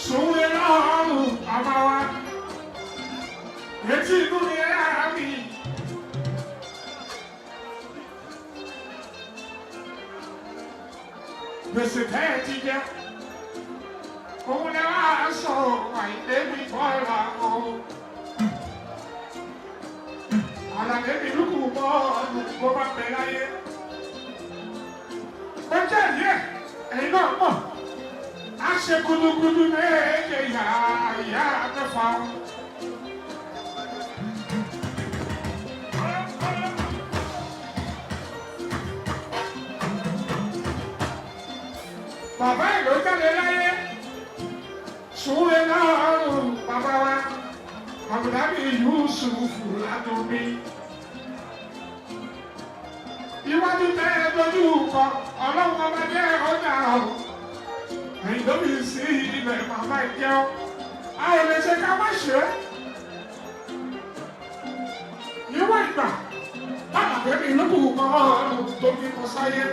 Sùnwé lọ́rùn bàbá wa, etí inú ni ẹ á mi. Gbèsè tẹ́ ẹ ti jẹ, òun ni wàá sọ àìdé mi bọ́ọ̀lá o. Àlàyé mi lùkù bọ́ọ̀lù bó bá bẹ láyé. Ó jẹ́ ìyẹ́ ẹ̀yin náà mọ̀. A ṣe gudugudu méje yàyà mẹ́fà. Bàbá ìlú jáde láyé. Sùúrù lọ́rùn bàbá wa. Àbùdábì Yusufu látòmí. Iwájú tẹ́ ẹ dojú kọ, ọlọ́run ọba jẹ́ ọjà o. Ẹ̀yin ló fi sí ilẹ̀ màmá ìjẹun. A ò lè ṣe ká má ṣe é. Níwọ̀n ìgbà, bàbá mi ló kù kọ́ ọ̀run tó fi kọ sáyé.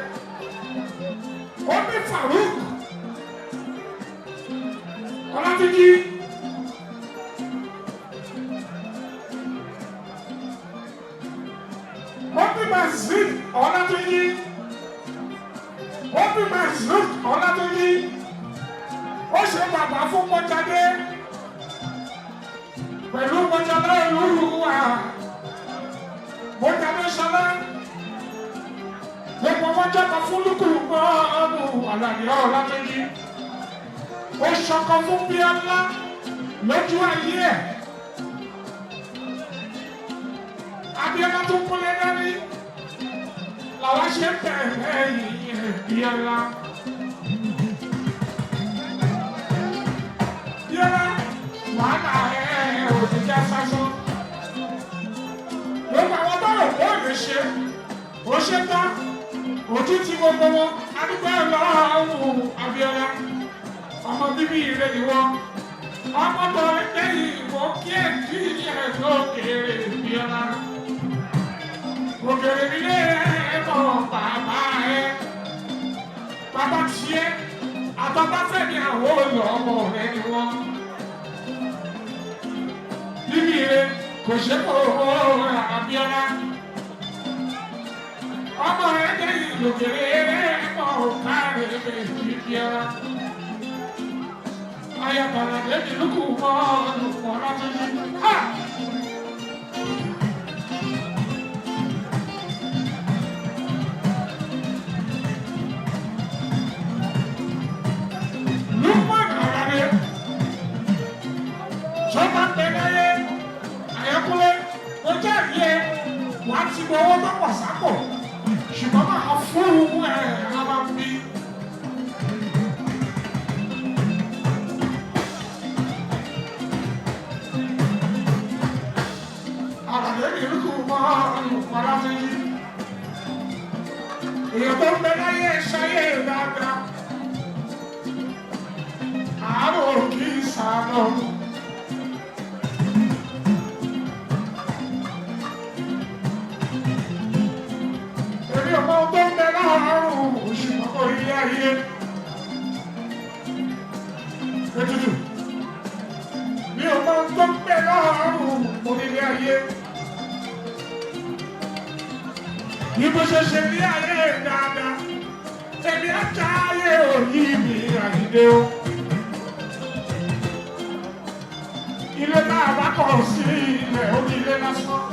Ó ní Farouk. Ọlátúnjí. Obi Mazid Ọlátúnjí. Obi Mazid Ọlátúnjí. Ó ṣe bàbá fún Mọ́jáde. Pẹ̀lú Mọ́jáde olúwa. Mọ́jáde Ṣọlá. Gbogbo wọn jẹ́kọ̀ọ́ fún Lúkù mọ́ ọ̀nù Àlàní Ọlátúnjí. Ó ṣọkọ fún Bíọ́lá lójú ayé ẹ̀. Abíọ́lá tó kúnlẹ̀ lórí làwọn ṣe ń bẹ̀rẹ̀ yìí Bíọ́lá. Bíọ́lá wàhálà ẹ̀ ò ní já sásán. Gbogbo àwọn tó rò pé ò lè ṣe, ó ṣe tán, ojú ti gbogbo wọn, adúgbò lọ́wọ́ Abíọ́lá. Ọmọ bíbí ire ni wọ́n. Ọmọ tó lẹ́yìn ìwọ kí ẹ̀ kí ẹ̀ lókèrè Bíọ́lá. Òkèrè nílé ẹ̀kọ́ bàbá ẹ̀. Bàbá tiẹ̀, àtọ́báfẹ́mi àwọn olùọmọ rẹ̀ ni wọ́n. Bíbí ire kò ṣe kó Abíọ́lá. Ọmọ rẹ̀ lẹ́yìn lòkèrè ẹ̀kọ́ káàrẹ̀ méjì Bíọ́lá. Ayọ̀bọ̀lá lẹ́yìn lókù mọ́ ọdún pọ̀ láti yí. Ha! Lukman Alade, sọ́ba pẹ̀lẹ́yẹ, Àyànkúlé, ó jẹ́ ìyẹ, wàá ti gbọ́ owó tó pọ̀ sápò, ṣùgbọ́n máa fún ẹ̀ ẹ̀ máa bí. Àlàdé ní ìlú mọ́ ọ̀rọ̀ ti yí. Èèyàn tó ń bẹ láyé ṣayé dáadáa. Àárò kì í sàánà. Èmi ò mọ ohun tó ń bẹ láàárọ̀ ṣùgbọ́n kò rí ayé. Ètùtù. Mi ò mọ ohun tó ń bẹ láàárọ̀ onílé ayé. Bí mo ṣe ṣe ní ayé dáadáa, èmi á já ayé òyì mi àyíndé o. Ilé tá a bá kọ̀ sí ilẹ̀ onílé lásán.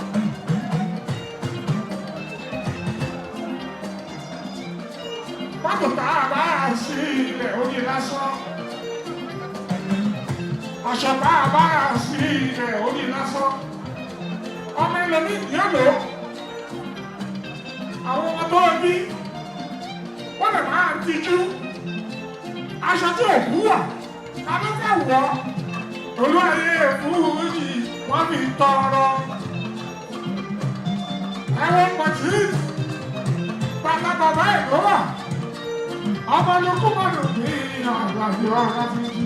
Mọ́tò tá a bá sí ilẹ̀ onílé lásán. Aṣọ tá a bá sí ilẹ̀ onílé lásán. Ọmọ ẹlòmíì yóò lò ó. Àwọn ọmọ tó ń bí wọ́n lè máa tijú. Aṣọ tí ò kú wà, ta ló fẹ́ wọ̀ ọ́? Olúwayé fújì wọ́n fi tọrọ. Ẹ̀wọ̀n pọ̀jù bàbá bàbá ẹ̀ ló wà. Ọmọ lókùn mọ̀nà ní àgbàdo ọ̀rọ̀ fi jí.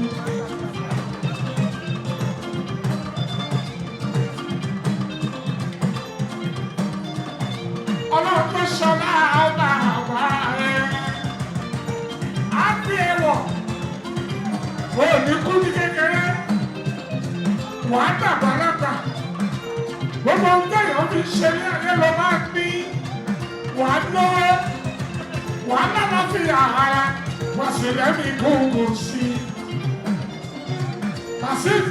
Ọlọ́run tó ṣọlá bàbá rẹ̀. Á fi ẹ̀wọ̀. O ò ní kú ní kékeré. Wàá dàgbà lágbà. Gbogbo ohun téèyàn fi ṣe ní ayé ló máa ń ní. Wàá lówó. Wàá lálàáfíà ara. Wàá sì lẹ́mìí gúngùn sí i. Kàsíf,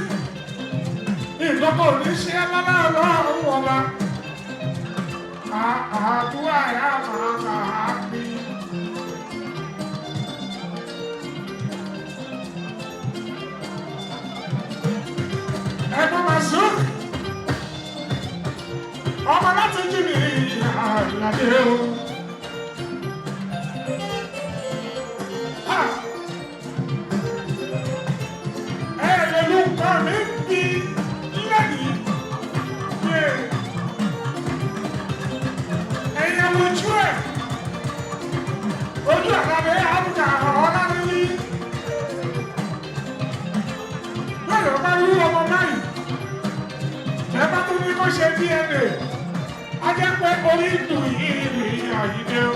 ìgbọ́kọ̀ ò ní ṣe é lọ́lá ọlọ́run ọba. Àdúrà yà máa máa bí. Ẹ̀gbọ́n Masuk, ọmọ láti jí mi àlàdé o. Ha! Ẹ lè lu nǹkan mi bí lẹ́yìn. Ẹ̀yin ojú ẹ̀, ojú àlàdé àbùkà ọ̀la nílí. Lọ́yọ̀ bá rú ọmọ báyìí. Ẹ bá tún ní kó ṣe DNA. A jẹ́ pé orí ìlú yìí ni àyíké o.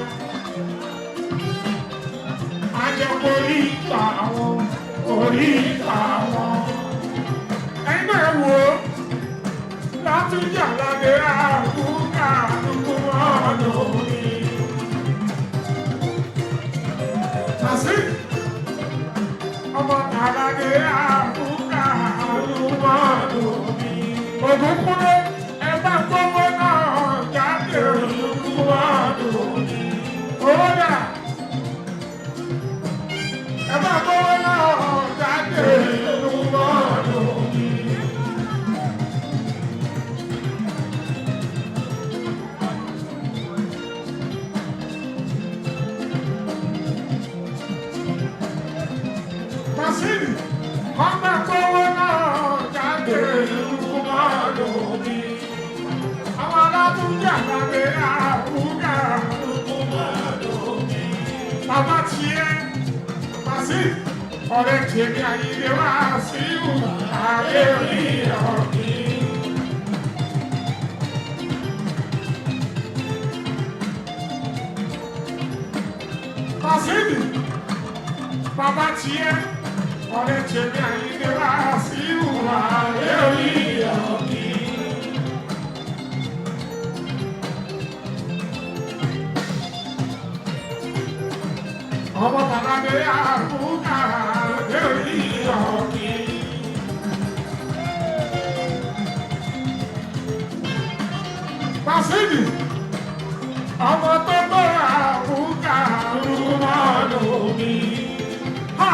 A jẹ́ pé orí ìta àwọn, orí ìta àwọn. Ẹ̀yin náà wò ó. Látúnjà lábẹ́ àbúkà àdúgbò ọ̀nà mi. Tàṣí ọmọ tàlàdé àbúkà àdúgbò ọ̀nà mi. Ògúnkúnlé ẹ bá gbówó náà jáde àdúgbò ọ̀nà mi. Owó dà ẹ bá gbówó náà jáde. Ọ̀rẹ́ tèmi Àyìndé wá sí ààrẹ orí ọ̀gbìn. Pàṣídì, bàbá tiẹ̀, ọ̀rẹ́ tèmi Àyìndé wá sí ààrẹ orí ọ̀gbìn. Ọmọ bàbá mi àbúkà lórí ọ̀gbìn. Pàṣídì, ọmọ tó gbọ́ àbúkà rúmọ́nù mi. Ha!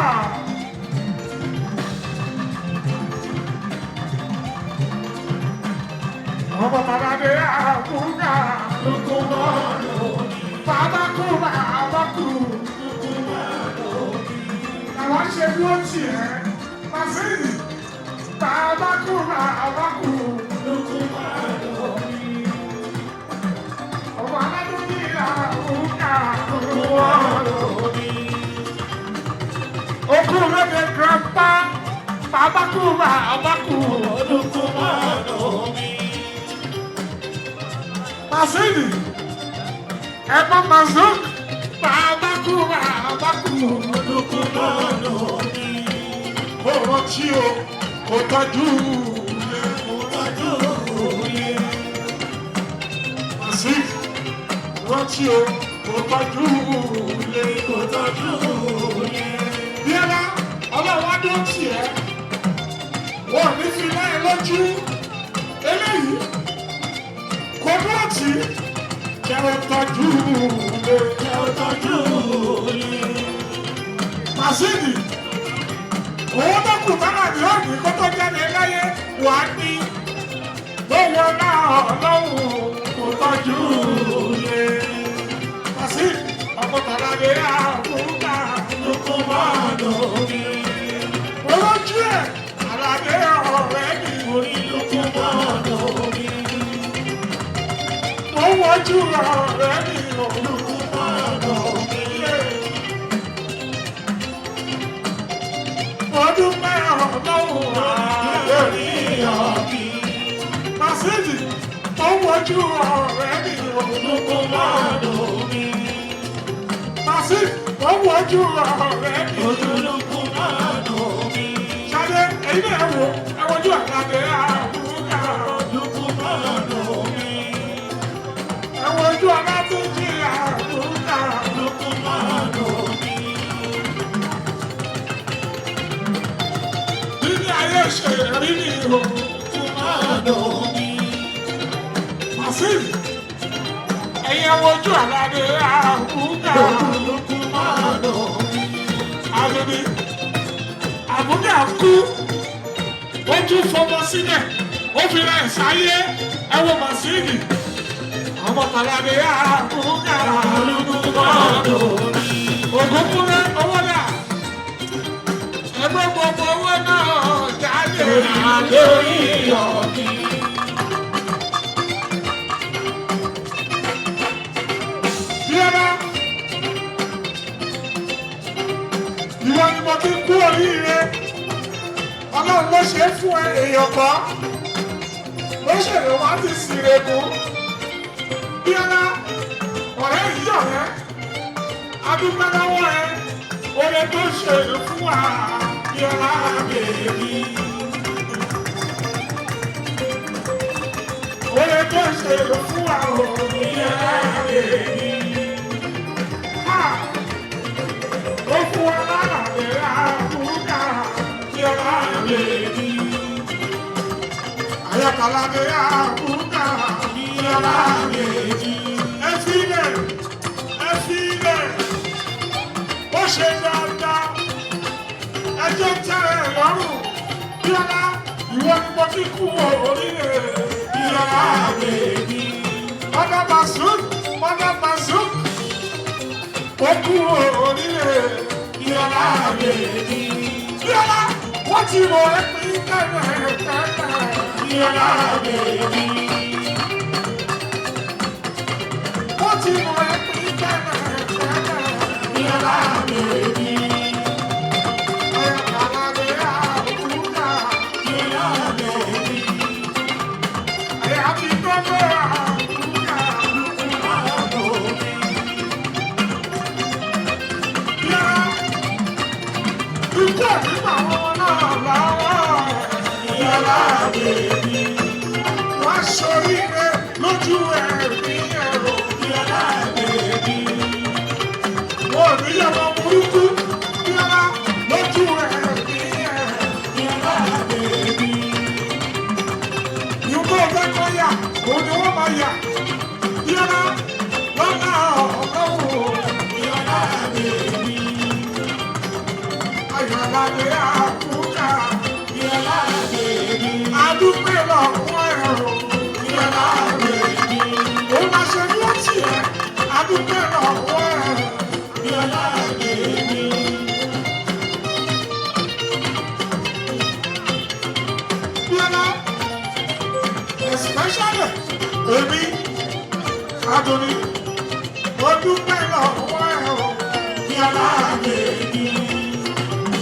Ọmọ bàbá mi àbúkà rúmọ́nù mi. Bàbá kú, bàbá kú. Àwọn ṣe bí ó tì ẹ́. Pàṣídì, bàbá kú, bàbá kú. Ọmọ aládùn ní àbúkà rúmọ́nù mi. Okú lóde grandpa, bàbá kú, bàbá kú. Pàṣídì, ẹ̀gbọ́n Mazuk, bàbá kú, bàbá kú. Kó rántí o, kó tọ́jú ilé. Mazuk, rántí o, kó tọ́jú ilé. Bíọ́lá, ọlọ́wọ́ dó tì ẹ́. Wọ́n ò ní fi láyé lójú. Eléyìí, kò dúró tì í. Jẹ́ ó tọ́jú ilé. Màsíìnì, owó tó kù tánà ní òní kó tó jáde láyé wà á ní. Lówó náà ọlọ́run kò tọ́jú ilé. Màsíìnì, ọmọ tàlàdé àbúkà olójú ẹ̀ àlàdé ọ̀rẹ́ mi. Mo wojú ọ̀rẹ́ mi Ọdún mẹ́rọ̀ lọ́wọ́ àlórí ọ̀kì. Màsídì, mo wojú ọ̀rẹ́ mi Màsídì, mo wojú ọ̀rẹ́ mi. Ṣadé, ẹ̀yin náà wò, ẹ wojú àlàdé àbúkà. Ẹ wojú Ọlátúnjí àbúkà. Bíbí ayé ṣe rí ni o. Màsídì, ẹ̀yin ẹ wojú àlàdé àbúkà. Àbíbí, àbúkà kú, ó tún fọmọ sílẹ̀, ó fi ra ẹ̀sáyé, ẹ wo Màsídì. Ọmọ tàlàdé àbúkà. Ògúnmúlé owó dà. Ẹgbẹ́ gbogbo owó náà jáde lórí ọ̀kì. Bíọ́lá, ìwọ ni mo ti kú oríire. Ọlọ́run ló ṣe é fún ẹ èèyàn kan. Ó ṣèlè wá ti sìrègùn. Bíọ́lá, ọ̀rẹ́ yìí ọ̀rẹ́ adúpẹ́ lọ́wọ́ ẹ oore tó ṣe fún wa Bíọ́lá bèbí. Oore tó ṣe fún wa o Bíọ́lá bèbí. Ha! Ó fún wa lára àbúkà Bíọ́lá bèbí. Ayọ̀kọ̀lá mi àbúkà Bíọ́lá bèbí. Ẹ fi ilẹ̀, ẹ fi ilẹ̀ ó ṣe dáadáa ẹjọ́ tẹ́ ẹ lọ́rùn Bíọ́lá ìwọ ni mo ti kú oríire Bíọ́lá bèbí ọ̀dà Masud ọ̀dà Masud ó kú oríire Bíọ́lá bèbí Bíọ́lá wọ́n ti rò ẹ́ pín kẹ́rẹ́ kẹ́rẹ́ Bíọ́lá bèbí wọ́n ti rò ẹ́ pín kẹ́rẹ́ kẹ́rẹ́ Bíọ́lá bèbí. Wá ṣoríire lójú ẹ̀mí ẹ̀rọ. Wọ́n ní yàrá burúkú yàrá lójú ẹ̀mí ẹ̀rọ. Ìwọ ọ̀fẹ́ kọ́ yà, òun ni wọ́n máa yà. Yàrá lọ́nà ọ̀gọ́wò. Ayọ̀ládé àkúkà. Adúpẹ́ lọ́wọ́ ẹ̀rọ. Òun máa ṣe ní ọtí ẹ̀. Adúpẹ́ lọ́wọ́ ẹ̀rọ. Bíọ́lá, especially èmi, Adoni, mo dúpẹ́ lọ́wọ́ ẹ̀ o. Bíọ́lá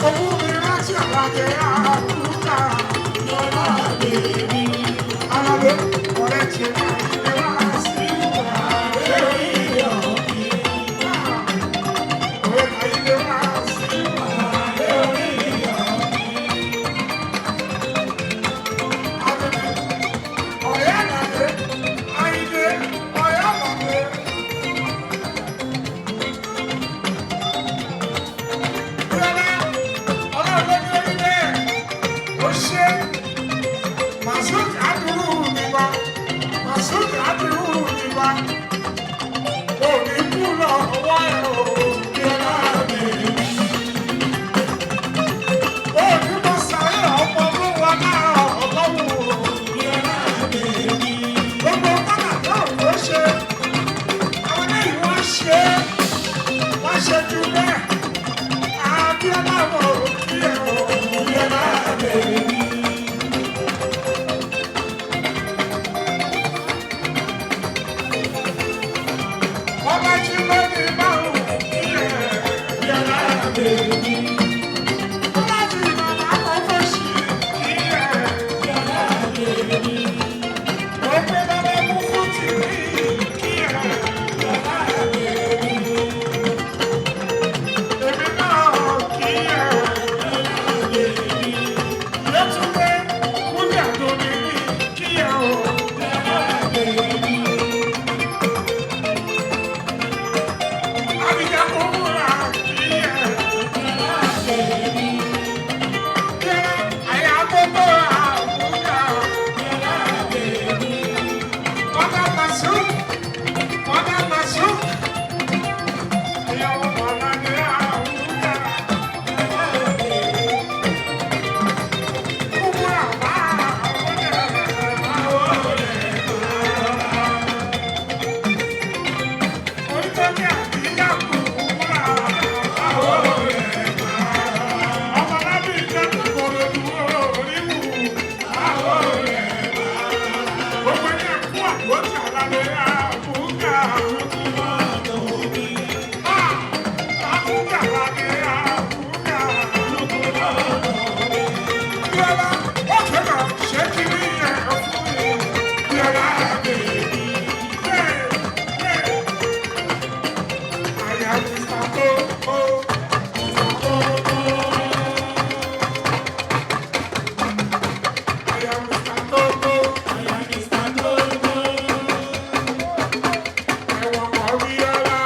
owó mi rántí àlàyé àkúkà. Aládé, ọ̀rẹ́ tiẹ̀ náà ilé wá sí ìwà. Ọ̀rẹ́ ayé wá sí ìwà. Ọ̀rẹ́ àlàyé, ayé, ọ̀rẹ́ àlàyé. Bíọ́lá, ọlọ́run ló ní orí bẹ́ẹ̀. Ó ṣe Masud Adúrú mi wá. Masud Adúrú mi wá. Òní kú lọ́wọ́ ẹ̀ o, Bíọ́lá mi. Òní mo sáré ọmọ ló wà náà ọlọ́wọ́ o. Gbogbo kọ́nà náà ló ṣe. Àwọn eléyìí wọ́n ṣe é. Wọ́n ṣe jù bẹ́ẹ̀. Abíọ́lá mo kí ẹ o, Bíọ́lá mi. Ọba tí ló ní márùn-ún kí ẹ, Bíọ́lá mi. Ọba tí màmá kan fẹ́ ṣì kí ẹ. Ó pé bàbá mú fún tìrí kí ẹ. Èmi náà kí ẹ. Yétúndé Kúnlé Àdóní ní kí ẹ o. Àbíjà kò múra kí ẹ. Kí ẹ àyà gbogbo àbúkà. Mother Masuk, Mother Masuk. Ìyàwó Bọ̀lá ní àwùjá. Kúkúrà bá àwọn Orítókè àbíyá kúkúrà ọmọ lábẹ́ ìjọ kòkòrò dúró oríwù. Gbogbo ní ẹ̀kú àgbọ̀tì àlàlẹ́ àbúkà. Àbúkà lálẹ́ àbúkà. Bíọ́lá, ó kẹ́kọ̀ọ́ ṣé kí ní ẹ̀ fún mi? Bíọ́lá bèbí. Àyà mi sá tó ó. Àyà mi sá tó ó. Ẹ̀wọ̀n kọ̀ Bíọ́lá.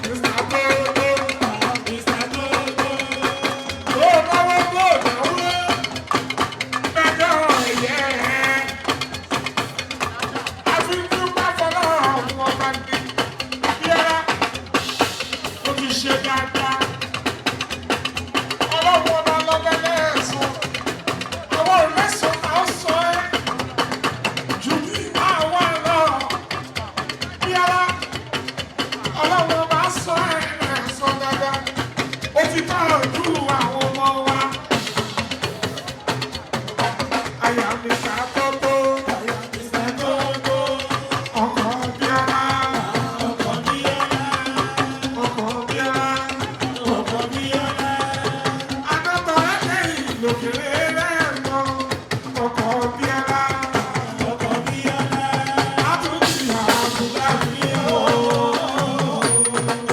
Mr. Tó tó. Ó náwó tó náwó. Bẹ́jọ́ ẹ̀yẹ. A fi ń dúpẹ́ fọlọ́run ọba ní. Bíọ́lá, ó ti ṣe dáadáa. Ọlọ́run ọba lọ́bẹ̀ lẹ́ẹ̀sán. Àwọn òlẹ́sàn máa ń sọ ẹ́ ju bí àwa lọ. Bíọ́lá, ọlọ́run ọba sọ ẹ́ lẹ́ẹ̀sán dáadáa. Ó ti bá ojú àwọn ọmọ wa. Àyà mi kà tó tó. Ọkọ̀ Bíọ́lá, ọkọ̀ Bíọ́lá. Adọ́tọ̀ ẹ̀kẹ́ ìlòkèrè lẹ́ẹ̀mọ́. Ọkọ̀ Bíọ́lá. Látúntì àbúgbà mi o.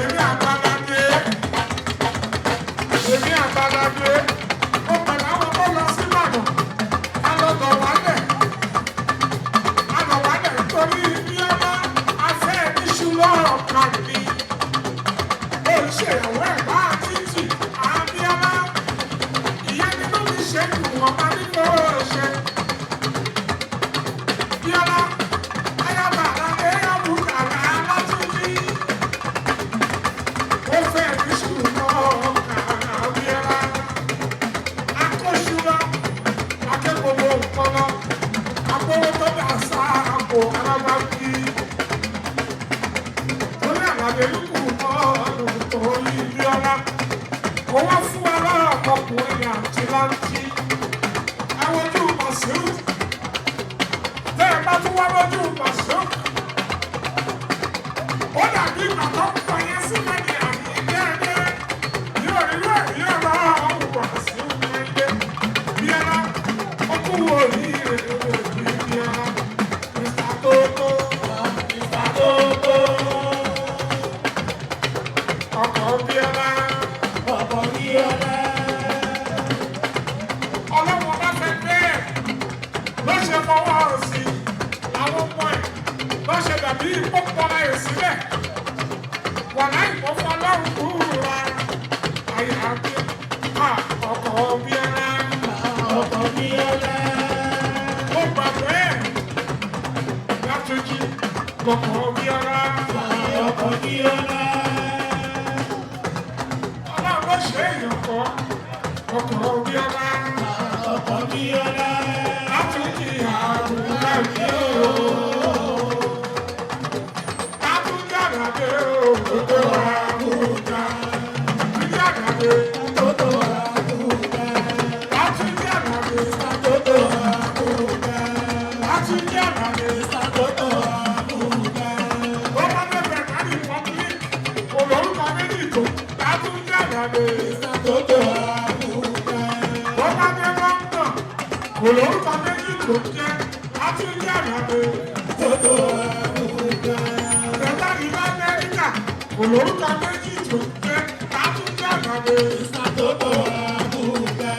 Èmi àgbàlagbé. Èmi àgbàlagbé. Owó fún wa lọ́rọ̀ ọkùnrin àti láńtí. Ẹ wojú Màsíù. Tẹ́ ẹ bá tún wá lójú Màsíù. Ó dàbí ìgbà tó ń fa yẹn sílẹ̀ ní àmì déédéé. Yóò rí yóò rí ọ̀rọ̀ ọ̀hún Màsíù déédéé. Bíọ́lá, ó kú oríire òbí Bíọ́lá. Mr. Tótó, Mr. Tótó. Ọkọ̀ Bíọ́lá. Ọkọ̀ Bíọ́lá. Ọlọ́run bá fẹ́ bẹ́ẹ̀ ló ṣe fọwọ́ sí àwọn ọmọ ẹ̀ ló ṣe dàbí pọ́pọ́lá ẹ̀ sílẹ̀ wà láì fọ́fọ́ ọlọ́run kúrúra àyà bí ọkọ̀ Bíọ́lá. Ọkọ̀ Bíọ́lá. Ó gbà bẹ́ẹ̀ látúnjí ọkọ̀ Bíọ́lá. Ọkọ̀ Bíọ́lá. Ọlọ́run ló ṣe èèyàn kọ́ ọkọ̀ Bíọ́lá. Ọkọ̀ Bíọ́lá. Látúnjí àbúrò mi o. Látúnjí àdàdé o. Gbogbo àbújá. Látúnjí àdàdé. Tótó àbújá. Látúnjí àdàdé. Tótó àbújá. Látúnjí àdàdé. Tótó àbújá. Ó bá bẹ̀rẹ̀ kárí public. Kò lórúkọ méjì tó. Látúnjí àdàdé. Tótó àbújá. Ó bá dé London. Kò lórúkọ méjì tó jẹ́. Látúnjí àdàdé. Tótó àbújá. Bẹ̀rẹ̀ ìlú Amẹ́ríkà. Kò lórúkọ méjì tó jẹ́. Látúnjí àdàdé. Tótó àbújá.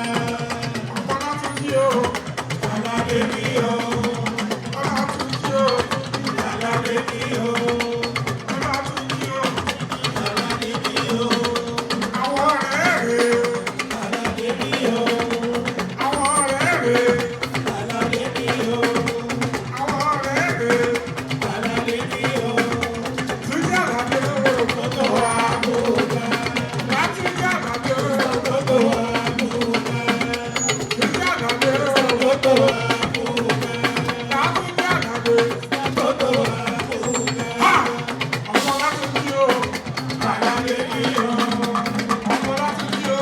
Ọ̀pọ̀ Látúnjí o. Aládé mi o. Ọlátúnjí o. Aládé mi o. Ọlátúnjí o. Aládé mi o. Àwọn ọ̀rẹ́ rẹ̀. Aládé mi o. Àwọn ọ̀rẹ́ rẹ̀. Aládé mi o. Àwọn ọ̀rẹ́ rẹ̀. Aládé mi o. Túnjí Àlàdé o. Tótó àbújá. Látúnjí Àlàdé o. Tótó àbújá. Túnjí Àlàdé o. Tótó àbújá. Látúnjí Àlàdé. Tótó àbújá. Ha! Ọmọ Látúnjí o. Aládé mi o. Ọmọ Látúnjí o.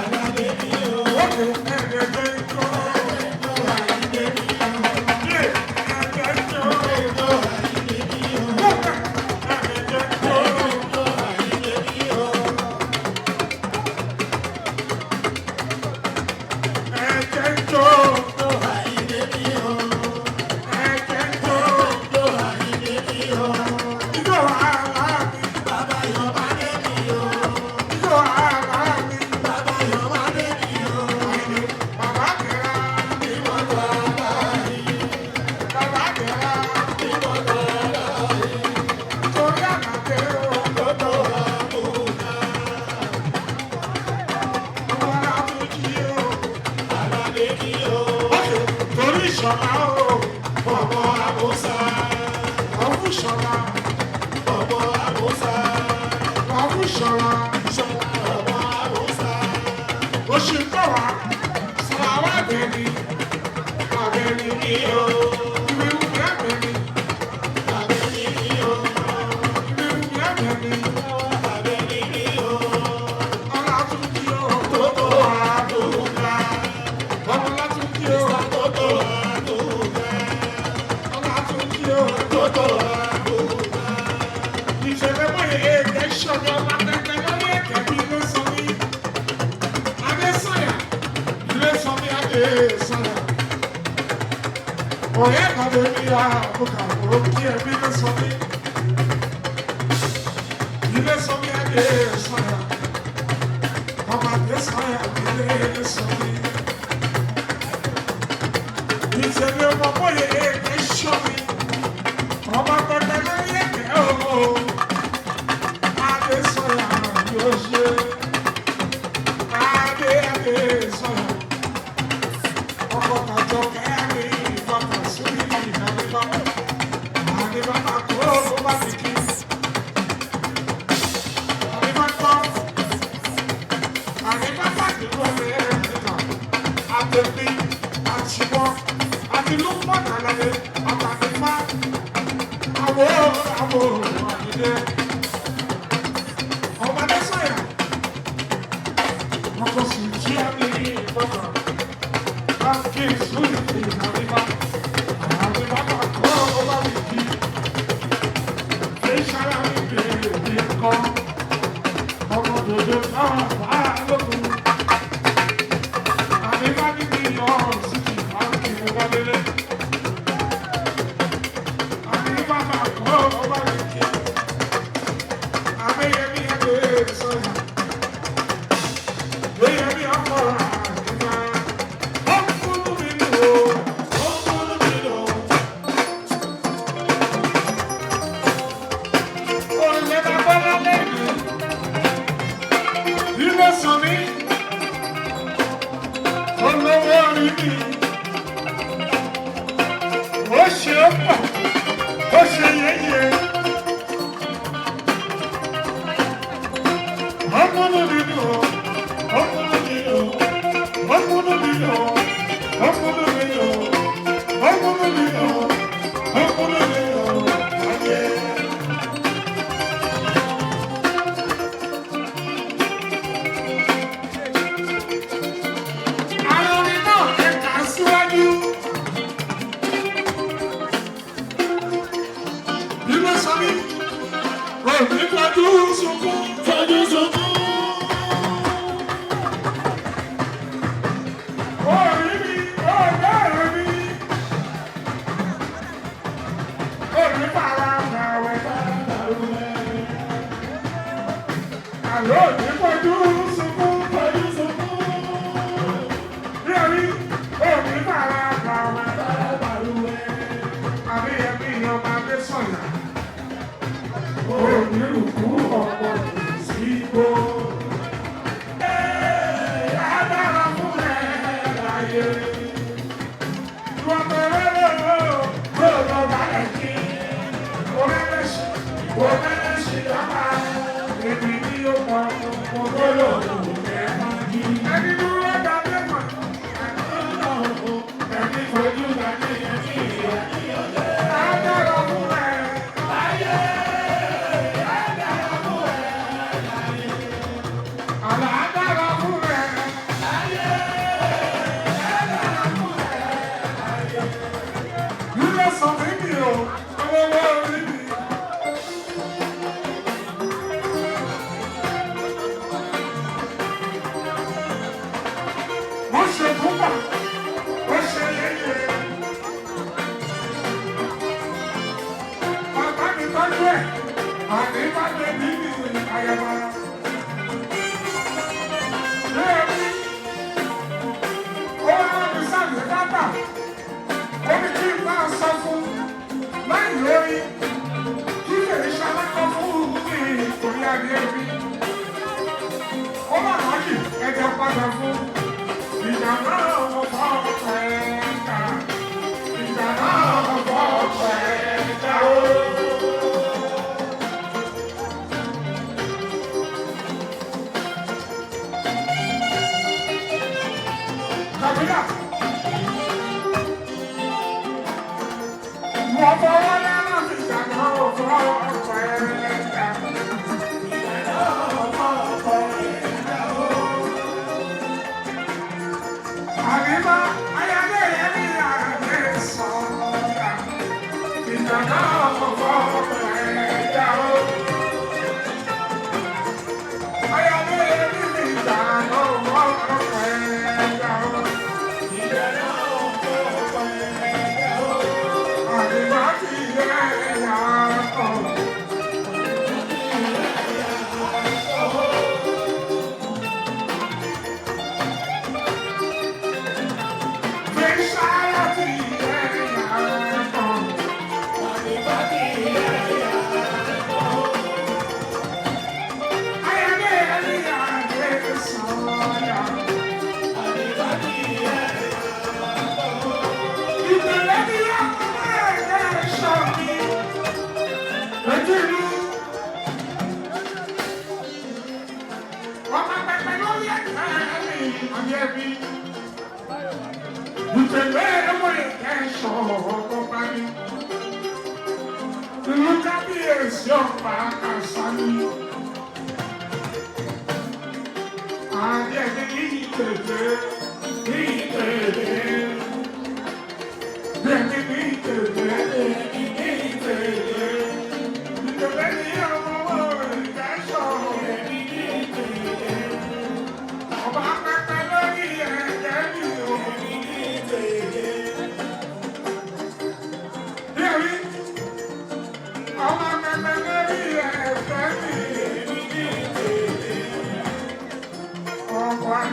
Aládé mi o. Ókè ẹ̀ẹ́dẹ̀gbẹ́ ijó. Aládé mi o. Yé ẹ̀ẹ́dẹ̀ ijó. Tótó àyíké mi o. Ókè ẹ̀ẹ́dẹ̀ ijó. Tótó àyíké mi o. Ẹ̀ẹ́dẹ̀ ijó. Tótó àyíké mi o. Ẹ̀ẹ́dẹ̀ ijó. Tótó àyíké mi o. Ijó àlá mi. Bàbá yọ̀ bá dé mi o. Ijó àlá mi. Bàbá yọ̀ bá dé mi o. Bàbá kẹ̀rà. Ìmọ̀tò àlàyé. Bàbá kẹ̀rà. Ìmọ̀tò àlàyé. Torí àlàdé o. Tótó àbújá. Ọmọ Látúnjí o. Aládé mi o. Ókè torí ìṣọ̀lá o. Ọmọ Àbúsá. Ọ̀fun ìṣọ̀lá. Ọmọ Àbúsá. Ọ̀fun ìṣọ̀lá. Ṣọlá ọmọ Àbúsá. Oṣù tó wá. Sọ̀rọ̀ àbẹ̀ni. Àbẹ̀ni Mi o. ìwé ìwé àbẹ̀ni. Àbẹ̀ní mi o. Ìwé ìwé àbẹ̀ni. Àbẹ̀ní mi o. Ọlátúnjí o. Tótó àbújá. Ọmọ Látúnjí o. Tótó àbújá. Ọlátúnjí o. Tótó àbújá. Ìṣẹ̀lẹ̀ báyìí èdè ṣọ̀dọ̀ ọba tẹ́tẹ́ lórí ẹ̀kẹ́ bí ló sọ mí. Adésànyà ló sọ mí Adésànyà. Ọ̀rẹ́ kan ló ní àbùkà òun kí ẹbí ló sọ mí. Ilé sọ mí Adésànyà. Ọmọ Adésànyà ilé sọ mí. Ìṣẹ̀lẹ̀ ọmọ bóyá èdè ṣọ̀ mí. Ọba tẹ́tẹ́ lórí ẹ̀kẹ́ ooo. Adésọ̀yà yóò ṣe. Adé Adésọ̀yà. Ọkọ̀ tàjọ kẹ́rin ìfọkàn sórí ìdánilọ́. Àdébàbà kó ló bá ti kí. Àdébàtọ́. Àdébàbà kìlú ọ̀rẹ́ nìkan. Àtẹ̀bí àtiwọ́ àti lúpọ̀nà lọ́lẹ̀ àtàdéfá. Àwọ̀ àwọ̀ àdìdẹ. Ọmọ Adésọ̀yà. Ọkọ̀ sì tí a ní ìgbọ́kàn. Báńkì sùúrù àríwá. Àríwá máa kọ́ ọba mi kí. Ìṣàlá mi bèrè bí kọ́. Ọmọ dòdò náà bá lókun. Àríwá níbi ọ̀rọ̀ sí ti báńkì mo wá lélẹ̀. Àríwá máa kọ́ ọba mi kí. Àbẹ́yẹmí ẹgbẹ́ sọ̀rọ̀. Bẹ́yẹmí ọkọ̀ àríwá. Ó kúrú mi nù o. Ó múnú mi dùn. Olè bàbá lẹ́nu. Ilé sàn mí. Olówó orí mi. Ó ṣe é pọ̀, ó ṣe yéye. Ó múnú mi dùn o. Ó múnú mi dùn. Ó múnú mi dùn. Ó múnú mi dùn. Ó múnú mi dùn. Ó múnú mi dùn. Ayé. Àwọn orin náà ẹ kà á síwájú. Bí ló sọ mí, òní fojú sunkún. Fojú sunkún. Orí mi, ọ̀gá mi. Òní fara gbàwẹ̀. Àlọ́ òní fojú sunkún. Fojú sunkún. Bí orí, òní fara gbàwẹ̀. Àbí ẹbí ọmọ Adésọ̀yà. Òní rùkú ọ̀pọ̀ sí igbó. Adára fún ẹ láyé. Ìwọ̀n bẹ̀rẹ̀ lọ́wọ́ lọ́wọ́ balẹ̀ kí. Òrẹ́lẹ́sì lọ́pàá. Èmi ni yóò pọ̀ ọmọ lọ́wọ́ ẹ̀ máa jí. Ẹni dúró dá mẹ́fà. Ẹni fojú dání ẹni ìyá. Adára fún ẹ láyé. Àlà adára fún ẹ láyé. Ilé sọ mí mi o, olówó orí mi. Wọ́n ṣe púpà, wọ́n ṣe yéye. Bàbá mi tọ́jú ẹ̀, àní bá lè bí mi àyẹ̀wò. Bẹ́ẹ̀ni, ó wá mi sáàlì bàbà, ó ní kí n máa sọ fún láì lórí kí lè ṣalákọ́ fún mi torí adé mi. Ó mà láyè ẹja padà fún ìjà náà mo fọ́ ẹ̀ka. Ìjà náà mo fọ́ ẹ̀ka o. Kàbílà. Mo fọwọ́ lẹ́nu ìjà náà mo fọ́ ẹ̀ka. Àríwá ayáde ẹni àgbẹ̀ sọ̀rọ̀. Ìjà náà mo fọ́ ẹ̀ka o. Ayáde ẹni ìjà náà mo fọ́ ẹ̀ka o. Àríwá ti yẹ ẹ̀yà kọ̀. Fèsàrà ti yẹ ẹ̀yà kọ̀. Ayáde ẹni àgbẹ̀ sọ̀rọ̀. Ìbẹ̀rẹ̀ ni ọkùnrin ẹ̀ṣọ́ mi. Ojú ìlú. Ọmọ pẹpẹ lórí ẹ̀ka mi, ọ̀yẹ́ mi. Ìbẹ̀rẹ̀ ẹ̀wọ̀n ẹ̀ṣọ́ ọkọ̀ bá mi. Ìlú kábíyèsí ọ̀pá àṣà mi. Àdé ẹ̀mí.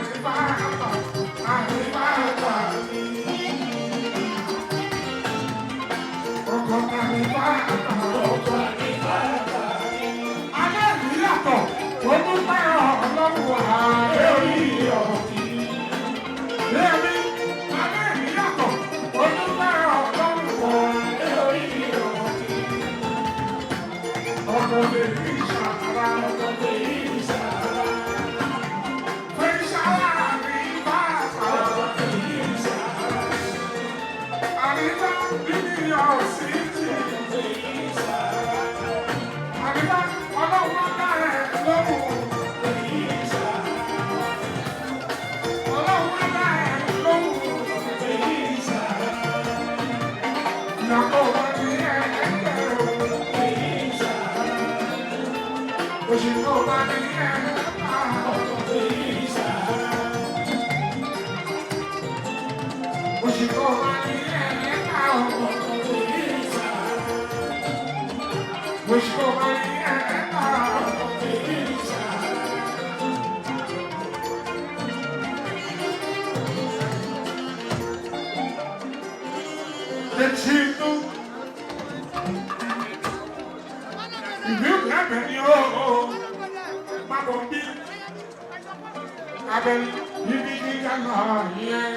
Àrífàtà, àrífàtà mi. Ọkọ̀ àrífàtà, ọkọ̀ àrífàtà mi. Alẹ́ mi yàtọ̀, ó dúpẹ́ ọlọ́run ààrẹ orí ọ̀kì. Lẹ́mi, alẹ́ mi yàtọ̀, ó dúpẹ́ ọlọ́run ààrẹ orí ọ̀kì. Ọkọ̀ bèbí ṣàrà, ọkọ̀ bèbí ṣàrà. Fẹ́ṣàrà àrífàtà, ọkọ̀ bèbí ṣàrà. Àrífà bí mi ò sí ti. Àrífà ọlọ́run á dá ẹ lóhùn. Ọlọ́run á dá ẹ lóhùn. Ìyàtọ̀ wà ní ẹ̀ẹ́dẹ̀ o. Òṣìkò wà ní ẹ̀ẹ́dẹ̀ o. Òṣìkò wà ní ẹ̀ẹ́dẹ̀ o. Òṣìkò wà ní ẹ̀ẹ́dẹ̀ o. Etí inú. Ìlú ìgbàgbẹ́ ni ó má bọ̀ bí. Abẹ́ni ibi gíga náà yẹn.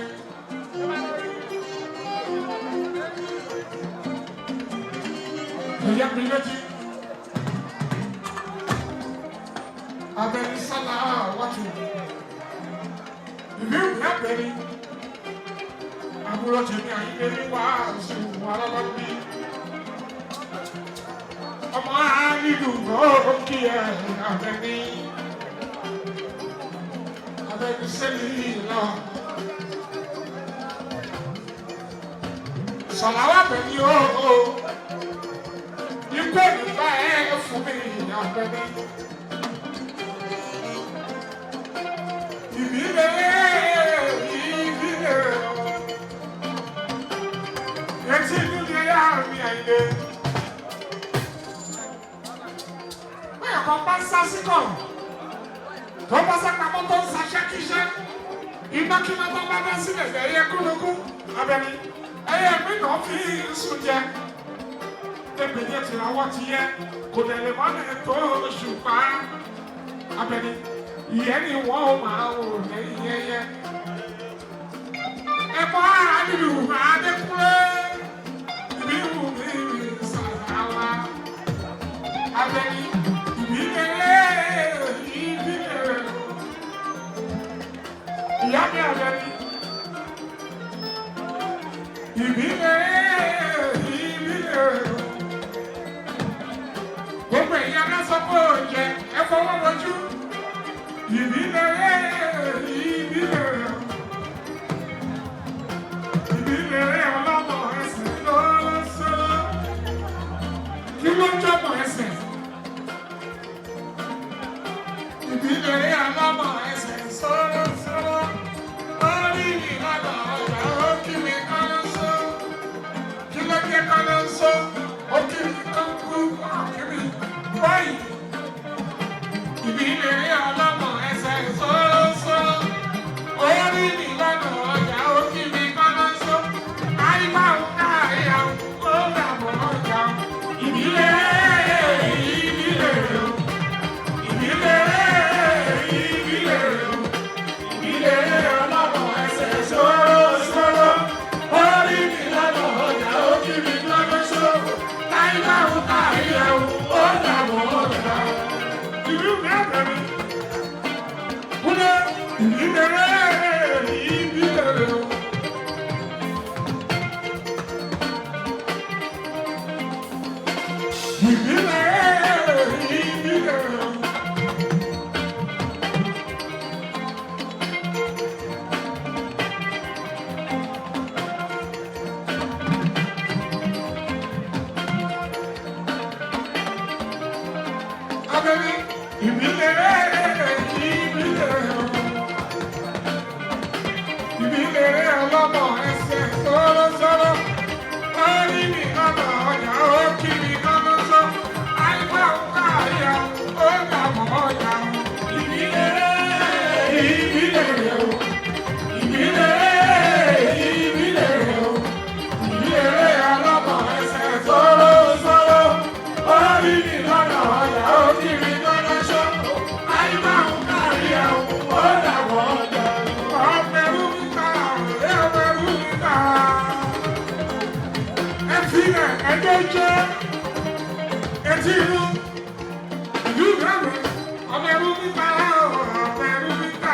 Ìyá mi létí. Abẹ́ni sálà wàtú. Ìlú ìgbàgbẹ́ ni. Àbúrò tèmi àyíké ní wàásù alábàbí. Ọmọ àlìlù kí ẹ abẹ́ni. Abẹ́ni sẹ́lì lọ. Sọ̀làwà bẹ̀ni ó o. Ikú ènìyàn ẹ̀ fún mi abẹ́ni. Ìbílẹ̀ ìbílẹ̀ etí inú ni ẹyà mi àyìnlé. Bẹ́ẹ̀ kan bá ń sá sí kọ̀rọ̀, tó bá sá pamọ́ tó ń saṣẹ́kíṣẹ́, iná-kíná tó bá dá sílẹ̀ ẹyẹ kúlukú abẹni, ẹyẹ mi náà fi sùn jẹ. Ebèjì tìràwọ̀ ti yẹ, kò tẹ̀lé mọ́lẹ̀ tó oṣù pa. Abẹni, ìyẹn ni wọ́n máa wò lẹ́yìn yẹyẹ. Ẹ̀kọ́ àdìlù Adékúnlé ìbíwù mi sàràwà. Abẹ́ni ìbílẹ̀ ìbílẹ̀. Ìyá mi Abẹ́ni ìbílẹ̀ ìbílẹ̀. Gbogbo ẹ̀yin alásọ́kọ̀ jẹ ẹ fọwọ́ rojú. Ìbílẹ̀ ìbílẹ̀. Ìbílẹ̀ ọlọ́mọ ẹsẹ̀ lọ́sọ́. Kí ló ń jọmọ ẹsẹ̀? Ìbílẹ̀ ọlọ́mọ ẹsẹ̀ sọ́rọ́sọ́rọ́. Orí mi lọ́nà ọ̀gá ó kí mi kọ́lọ́sọ́. Kí ló jẹ́ kọ́lọ́sọ́? Ó kí mi kọ́kú, ó kí mi báyìí. Ìbílẹ̀ ọlọ́mọ ẹsẹ̀ sọ́rọ́sọ́rọ́. Orí mi lọ́nà ọjà ó kí mi kọ́lọ́sọ́. Àyíká ń ká àyà ó rà bọ̀ ọjà. Ìbílẹ̀ ìbílẹ̀ o. Ìbílẹ̀ ìbílẹ̀ o. Ìbílẹ̀ ọlọ́mọ ẹsẹ̀ sọ́rọ́sọ́rọ́. Orí mi lọ́nà ọjà ó kí mi kọ́lọ́sọ́. Àyíká ń ká àyà ó rà bọ̀ ọjà. Ìlú mi àbẹ̀rẹ̀. Kúlẹ̀ ìbílẹ̀ ìbílẹ̀ o. Ìbílẹ̀ ìbílẹ̀ o. Abẹ́rẹ́ ìbílẹ̀ ìbílẹ̀ o. Ìbílẹ̀ rẹ̀ o. Ìbílẹ̀ ìbílẹ̀ rẹ̀ o. Ìbílẹ̀ rẹ̀ ọlọ́mọ ẹsẹ̀ sóró sóró. Orí mi lọ́nà ọ̀yà ó kiri lọ́nà ṣó. Ayé máa ń kárí ẹ̀hún ó dàgbọ́ ọjọ́. Ọmọ ẹrú mi ta, ọ̀rẹ́ ọmọ ẹrú mi ta. Ẹ fi rẹ̀ ẹjọ́ jẹ́ etí inú ìlú ìgbàgbọ́ ọmọ ẹrú mi ta, ọmọ ẹrú mi ta.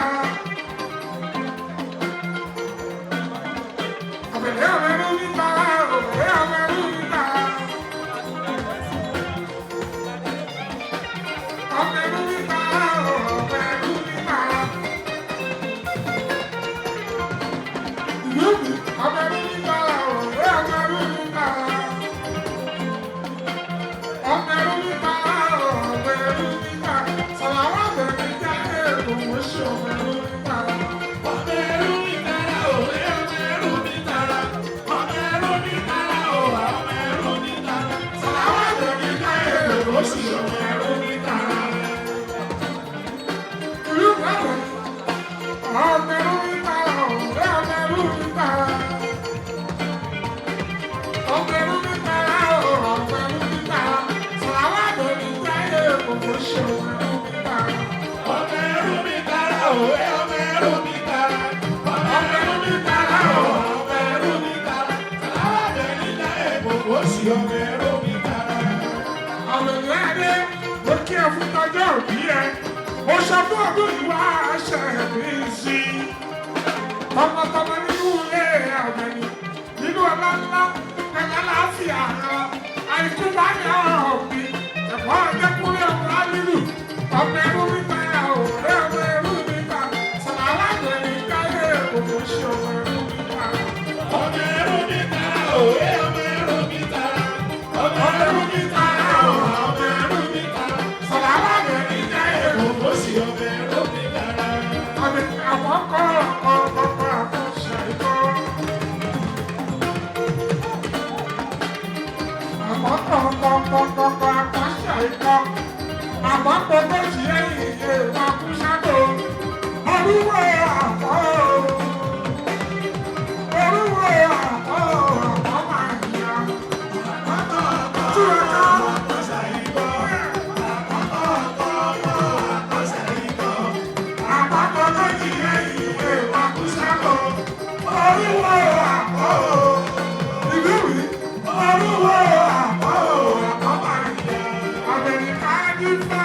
Ọ̀bẹ̀rẹ̀ ọmọ ẹrú mi ta, ọ̀bẹ̀rẹ̀ ọmọ ẹrú mi ta. Ọmọ ẹrú mi ta, ọmọ ẹrú mi ta. Ìlú mi, ọmọ ẹrú mi ta, ọ̀bẹ̀rẹ̀ ọmọ ẹrú mi ta. Ọmọ ẹrú mi ta, ọmọ ẹrú mi ta. Sàlàwà bẹ̀rẹ̀ jáde, òun ṣe ọmọ ẹrú mi ta. Ọmọ ẹrú mi tara o, ọmọ ẹrú mi tara. Ọmọ ẹrú mi tara o, ọmọ ẹrú mi tara. Sàlàwà bẹ̀rẹ̀ jáde, Ó sì ọmọ ẹrú mi tara. ìlú ìgbàgbọ́. Ọmọ ẹrú mi ta, ọ̀rẹ́ ọmọ ẹrú mi ta. Ọmọ ẹrú mi ta, ọmọ ẹrú mi ta. Sàlàwà bẹ̀rẹ̀ jáde, òun ṣe ọmọ ẹrú mi ta. Ọmọ ẹrú mi tara o, ọmọ ẹrú mi tara. Ọmọ ẹrú mi tara o, ọmọ ẹrú mi tara. Sàláwà bẹ̀rẹ̀ jáde, ó sì ọmọ ẹrú mi tara. Àwẹ̀lẹ́dẹ́ ó kí ẹ fún tọjọ́ òbí ẹ. Ó sọ fún ọdún ìwà àṣẹ mi sí. Tọmọtọmọ nínú ilé àbẹ̀ni, nínú ọlá ńlá, pẹ̀lú àlàáfíà ara. Àìkú bá ní ọ̀bí, ẹ̀fọ́ ọ̀dẹ́kùnrin ọ̀pọ̀ á nílù. Ọmọ ẹrú mi ta, ọ̀rẹ́ ọmọ ẹrú mi ta. Sàlàwà àgbẹ̀ni káyé òun ṣe ọmọ ẹrú mi ta. Ọmọ ẹrú mi tara o, ọmọ ẹrú mi tara. Ọmọ ẹrú mi tara o, ọmọ ẹrú mi tara. Sàlàwà àgbẹ̀ni káyé Ó sì ọmọ ẹrú mi tara. Àmì àkọ́kọ́ ọ̀pọ̀pọ̀ àkọ́ṣe ikọ́. Àkọ́kọ́ ọ̀pọ̀pọ̀ àkọ́ṣe ikọ́. Àkọ́kọ́ tó ṣe ẹ̀yìn ìwà kúṣàkó. Olúwo àkọ́ Olúwo àkọ́ àkọ́ máa ń yá. Túraká. Àkọ́kọ́ tó ṣe ẹ̀yìn ìwà kúṣàkó. Olúwo àkọ́ ìlú mi. Olúwo àkọ́ àkọ́ máa ń yá. Àbẹ̀rẹ̀ kájífà.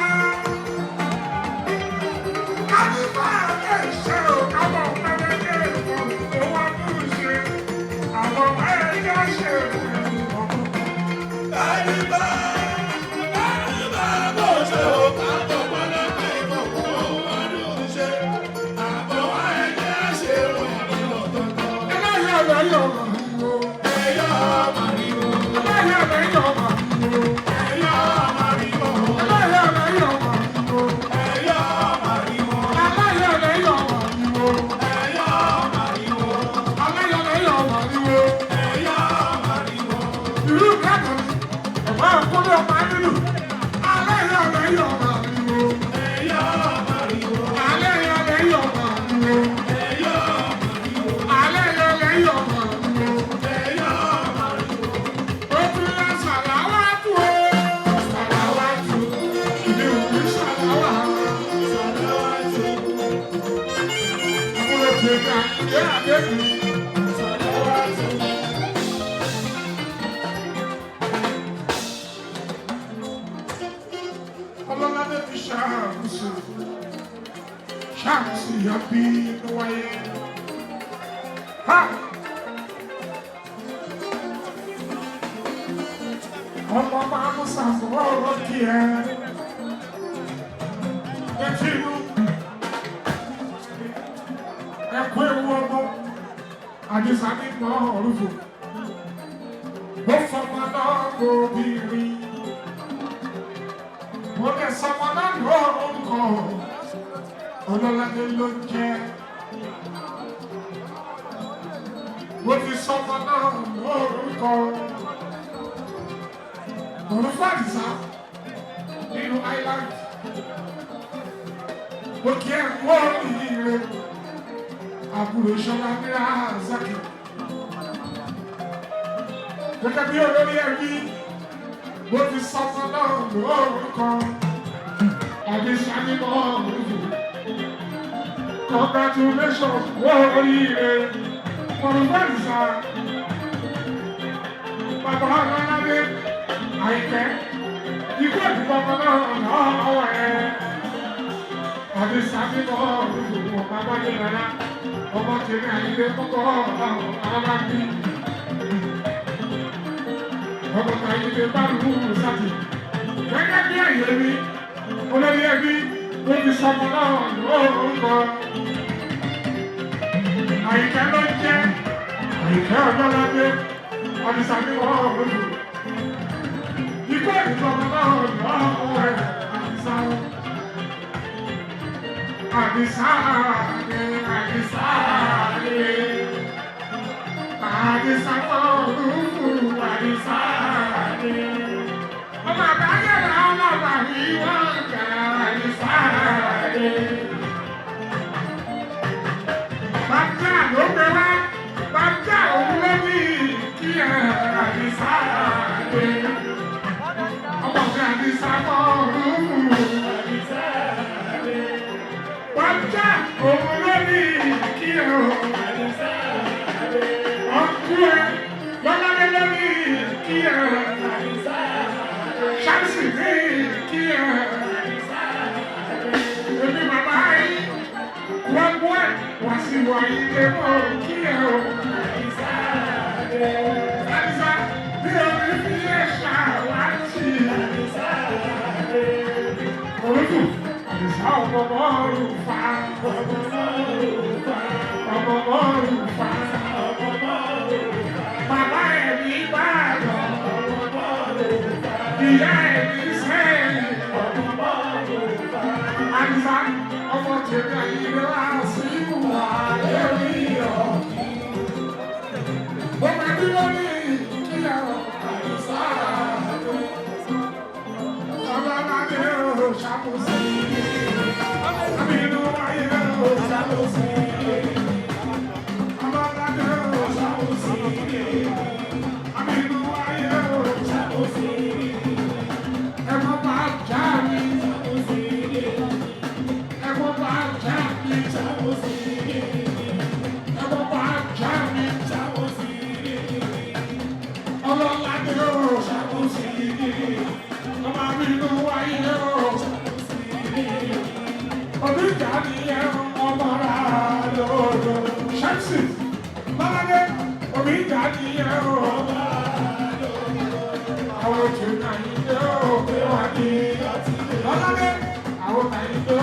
Kájífà ẹ̀ ṣe ò kábọ̀ pẹ́lẹ́kẹ́ ìfọ̀ owó àbúrúṣe. Àwọn ẹ̀yà ṣe ìfọ̀. Àdìbà, àdìbà bò ṣe ò kábọ̀ pẹ́lẹ́pẹ́ ìfọ̀kọ̀ ọdún ṣe. Àbọ̀ wá ẹ̀jẹ̀ ṣe wọ̀ ní ọ̀tọ̀ọ̀tọ̀. Ẹlẹ́yà lẹ́yọ̀ màrìwò. Ẹ̀yọ́ màrìwò, Ẹlẹ́yà lẹ́yọ̀ màrìwò. ẹ̀yọ́ màrìwò, Ẹlẹ́yà lẹ́yọ̀ màrìwò. ẹ̀yọ́ màrìwò, Ẹlẹ́yà lẹ́yọ̀ màrìwò. ẹ̀yọ́ màrìwò, Ẹlẹ́yà lẹ́yọ̀ màrìwò. ẹ̀yọ́ màrìwò. Ìlú Ìbàdàn ẹ̀fọ́ ìkúlẹ̀ ọmọ nílùú. Ẹlẹ́yà lẹ́yọ̀ màrìwò. Ẹ̀yọ́ màrìwò, Ẹlẹ́yà lẹ́yọ̀ màrìwò. ẹ̀yọ́ màrìwò, Ẹlẹ́yà lẹ́yọ̀ màrìwò. ẹ̀yọ́ màrìwò. Ó tún yá sàláwátù o. Sàláwátù. Ìdí òkú sàláwà. Sàláwátù, Àbúrò tèmi àyè àdébí. sàláwátù. Ọlọ́ládé fi ṣàmùsù. Ṣàmùsù yọ bí inú wáyé. Ha! Ọmọ máa mú sàfọwọ́ kí ẹ. Etí inú. Ẹ̀kọ́ ewu ọmọ. Àdìsá ní mọ́ ọ̀rùfò. Ó fọmọ náà kò bí rí. Mo lè sọmọ náà lórúkọ. Ọlọ́ládé ló ń jẹ́. Mo ti sọmọ náà lórúkọ. Òrùfò Àdìsá nínú Island. Mo kí ẹ kú oríire. Ọlọ́ládé, àbúrò Ṣọlá Mírà Zaki. Gẹ́gẹ́ bí olórí ẹbí, bó ti sọmọ náà lórúkọ, Àdìsá mímọ́ òrùfù. Congratulations, kú oríire, Mọ̀rùfù Àdìsá. Bàbá Ọlọ́ládé, Àyìnkẹ́, ikú ẹ̀dùnkọ́ ọmọ náà lọ́wọ́ ẹ̀. Àdìsá mímọ́ òrùfù, ọmọ abájẹ́ rárá, ọmọ tèmi Àyìndé kọ́kọ́ ọ̀rọ̀ bí. Ọmọ Àyìndé bá lù ú sátì. Gẹ́gẹ́ bí àyè mi, olórí ẹbí, ó fi sọmọ náà lórúkọ. Àyìnkẹ́ ló ń jẹ́ Àyìnkẹ́ Ọlọ́ládé, Àdìsá mímọ́ òrùfù. Ikú ẹ̀dùnkọ́ ọmọ náà lọ́wọ́ ẹ̀ Àdìsá. Àdìsá ni Àdìsá ni Àdìsá mọ̀rúfù Àdìsá ni. Ọmọ àbáyọ̀rọ̀ ọlọ́ba yìí wọ́n jà Àdìsá ni. Bàbá ló gbé wá, bàbá òun ló ní kí ẹ Àdìsá ni. Ọmọ mi Àdìsá mọ̀rúfù Àdìsá ni. Bàbá òun ló ní kí ẹ Àdìsá ni. Ọkú ẹ lọ́lọ́dẹ ló ní kí ẹ Àdìsá ni. Ṣáàṣì ní kí ẹ Àdìsá ni. Èmi bàbá yìí wọ́n wá sí wà ilé mọ́ kí ẹ o. Àdìsá ni. Àdìsá bí omi fi ẹ̀ ṣàwátì. Àdìsá ni. Orúkú Àdìsá ọmọ mọ́ọ̀rù fa. Ọmọ mọ́ọ̀rù fa. Ọmọ mọ́ọ̀rù fa. Ọmọ mọ́ọ̀rù fa. Bàbá ẹ̀ ní Ìbàdàn. Ọmọ mọ́ọ̀rù fa. Ìyá ẹ̀ ní Sẹ́yìn. Ọmọ mọ́ọ̀rù fa. Àdìsá ọmọ tèmi àyìnbó wá sí ìwà lórí ọ̀kí. Mo máa bí lórí kíyàwó Àdìsá àdó. Ọlọ́ládé ò ṣàkóso. Àbínú ayé ò ṣàkóso. Ọlọ́ládé ò ṣàkóso. Àbínú ayé ò ṣàkóso. Ẹ̀fọ́ bá já mi. Ẹ̀fọ́ bá já mi. Ẹ̀fọ́ bá já mi. Ọlọ́ládé ò ṣàkóso. Ọmọ àbínú ayé ò ṣàkóso. Oníjà ni ẹ ọmọ rà lọ́dọ̀. Ṣẹ́ǹsì, Lọ́ládé, oníjà ni ẹ ọmọ rà lọ́dọ̀. Àwọn òjò náà yìí dé òkè wá ní. Lọ́ládé, àwọn náà yìí dé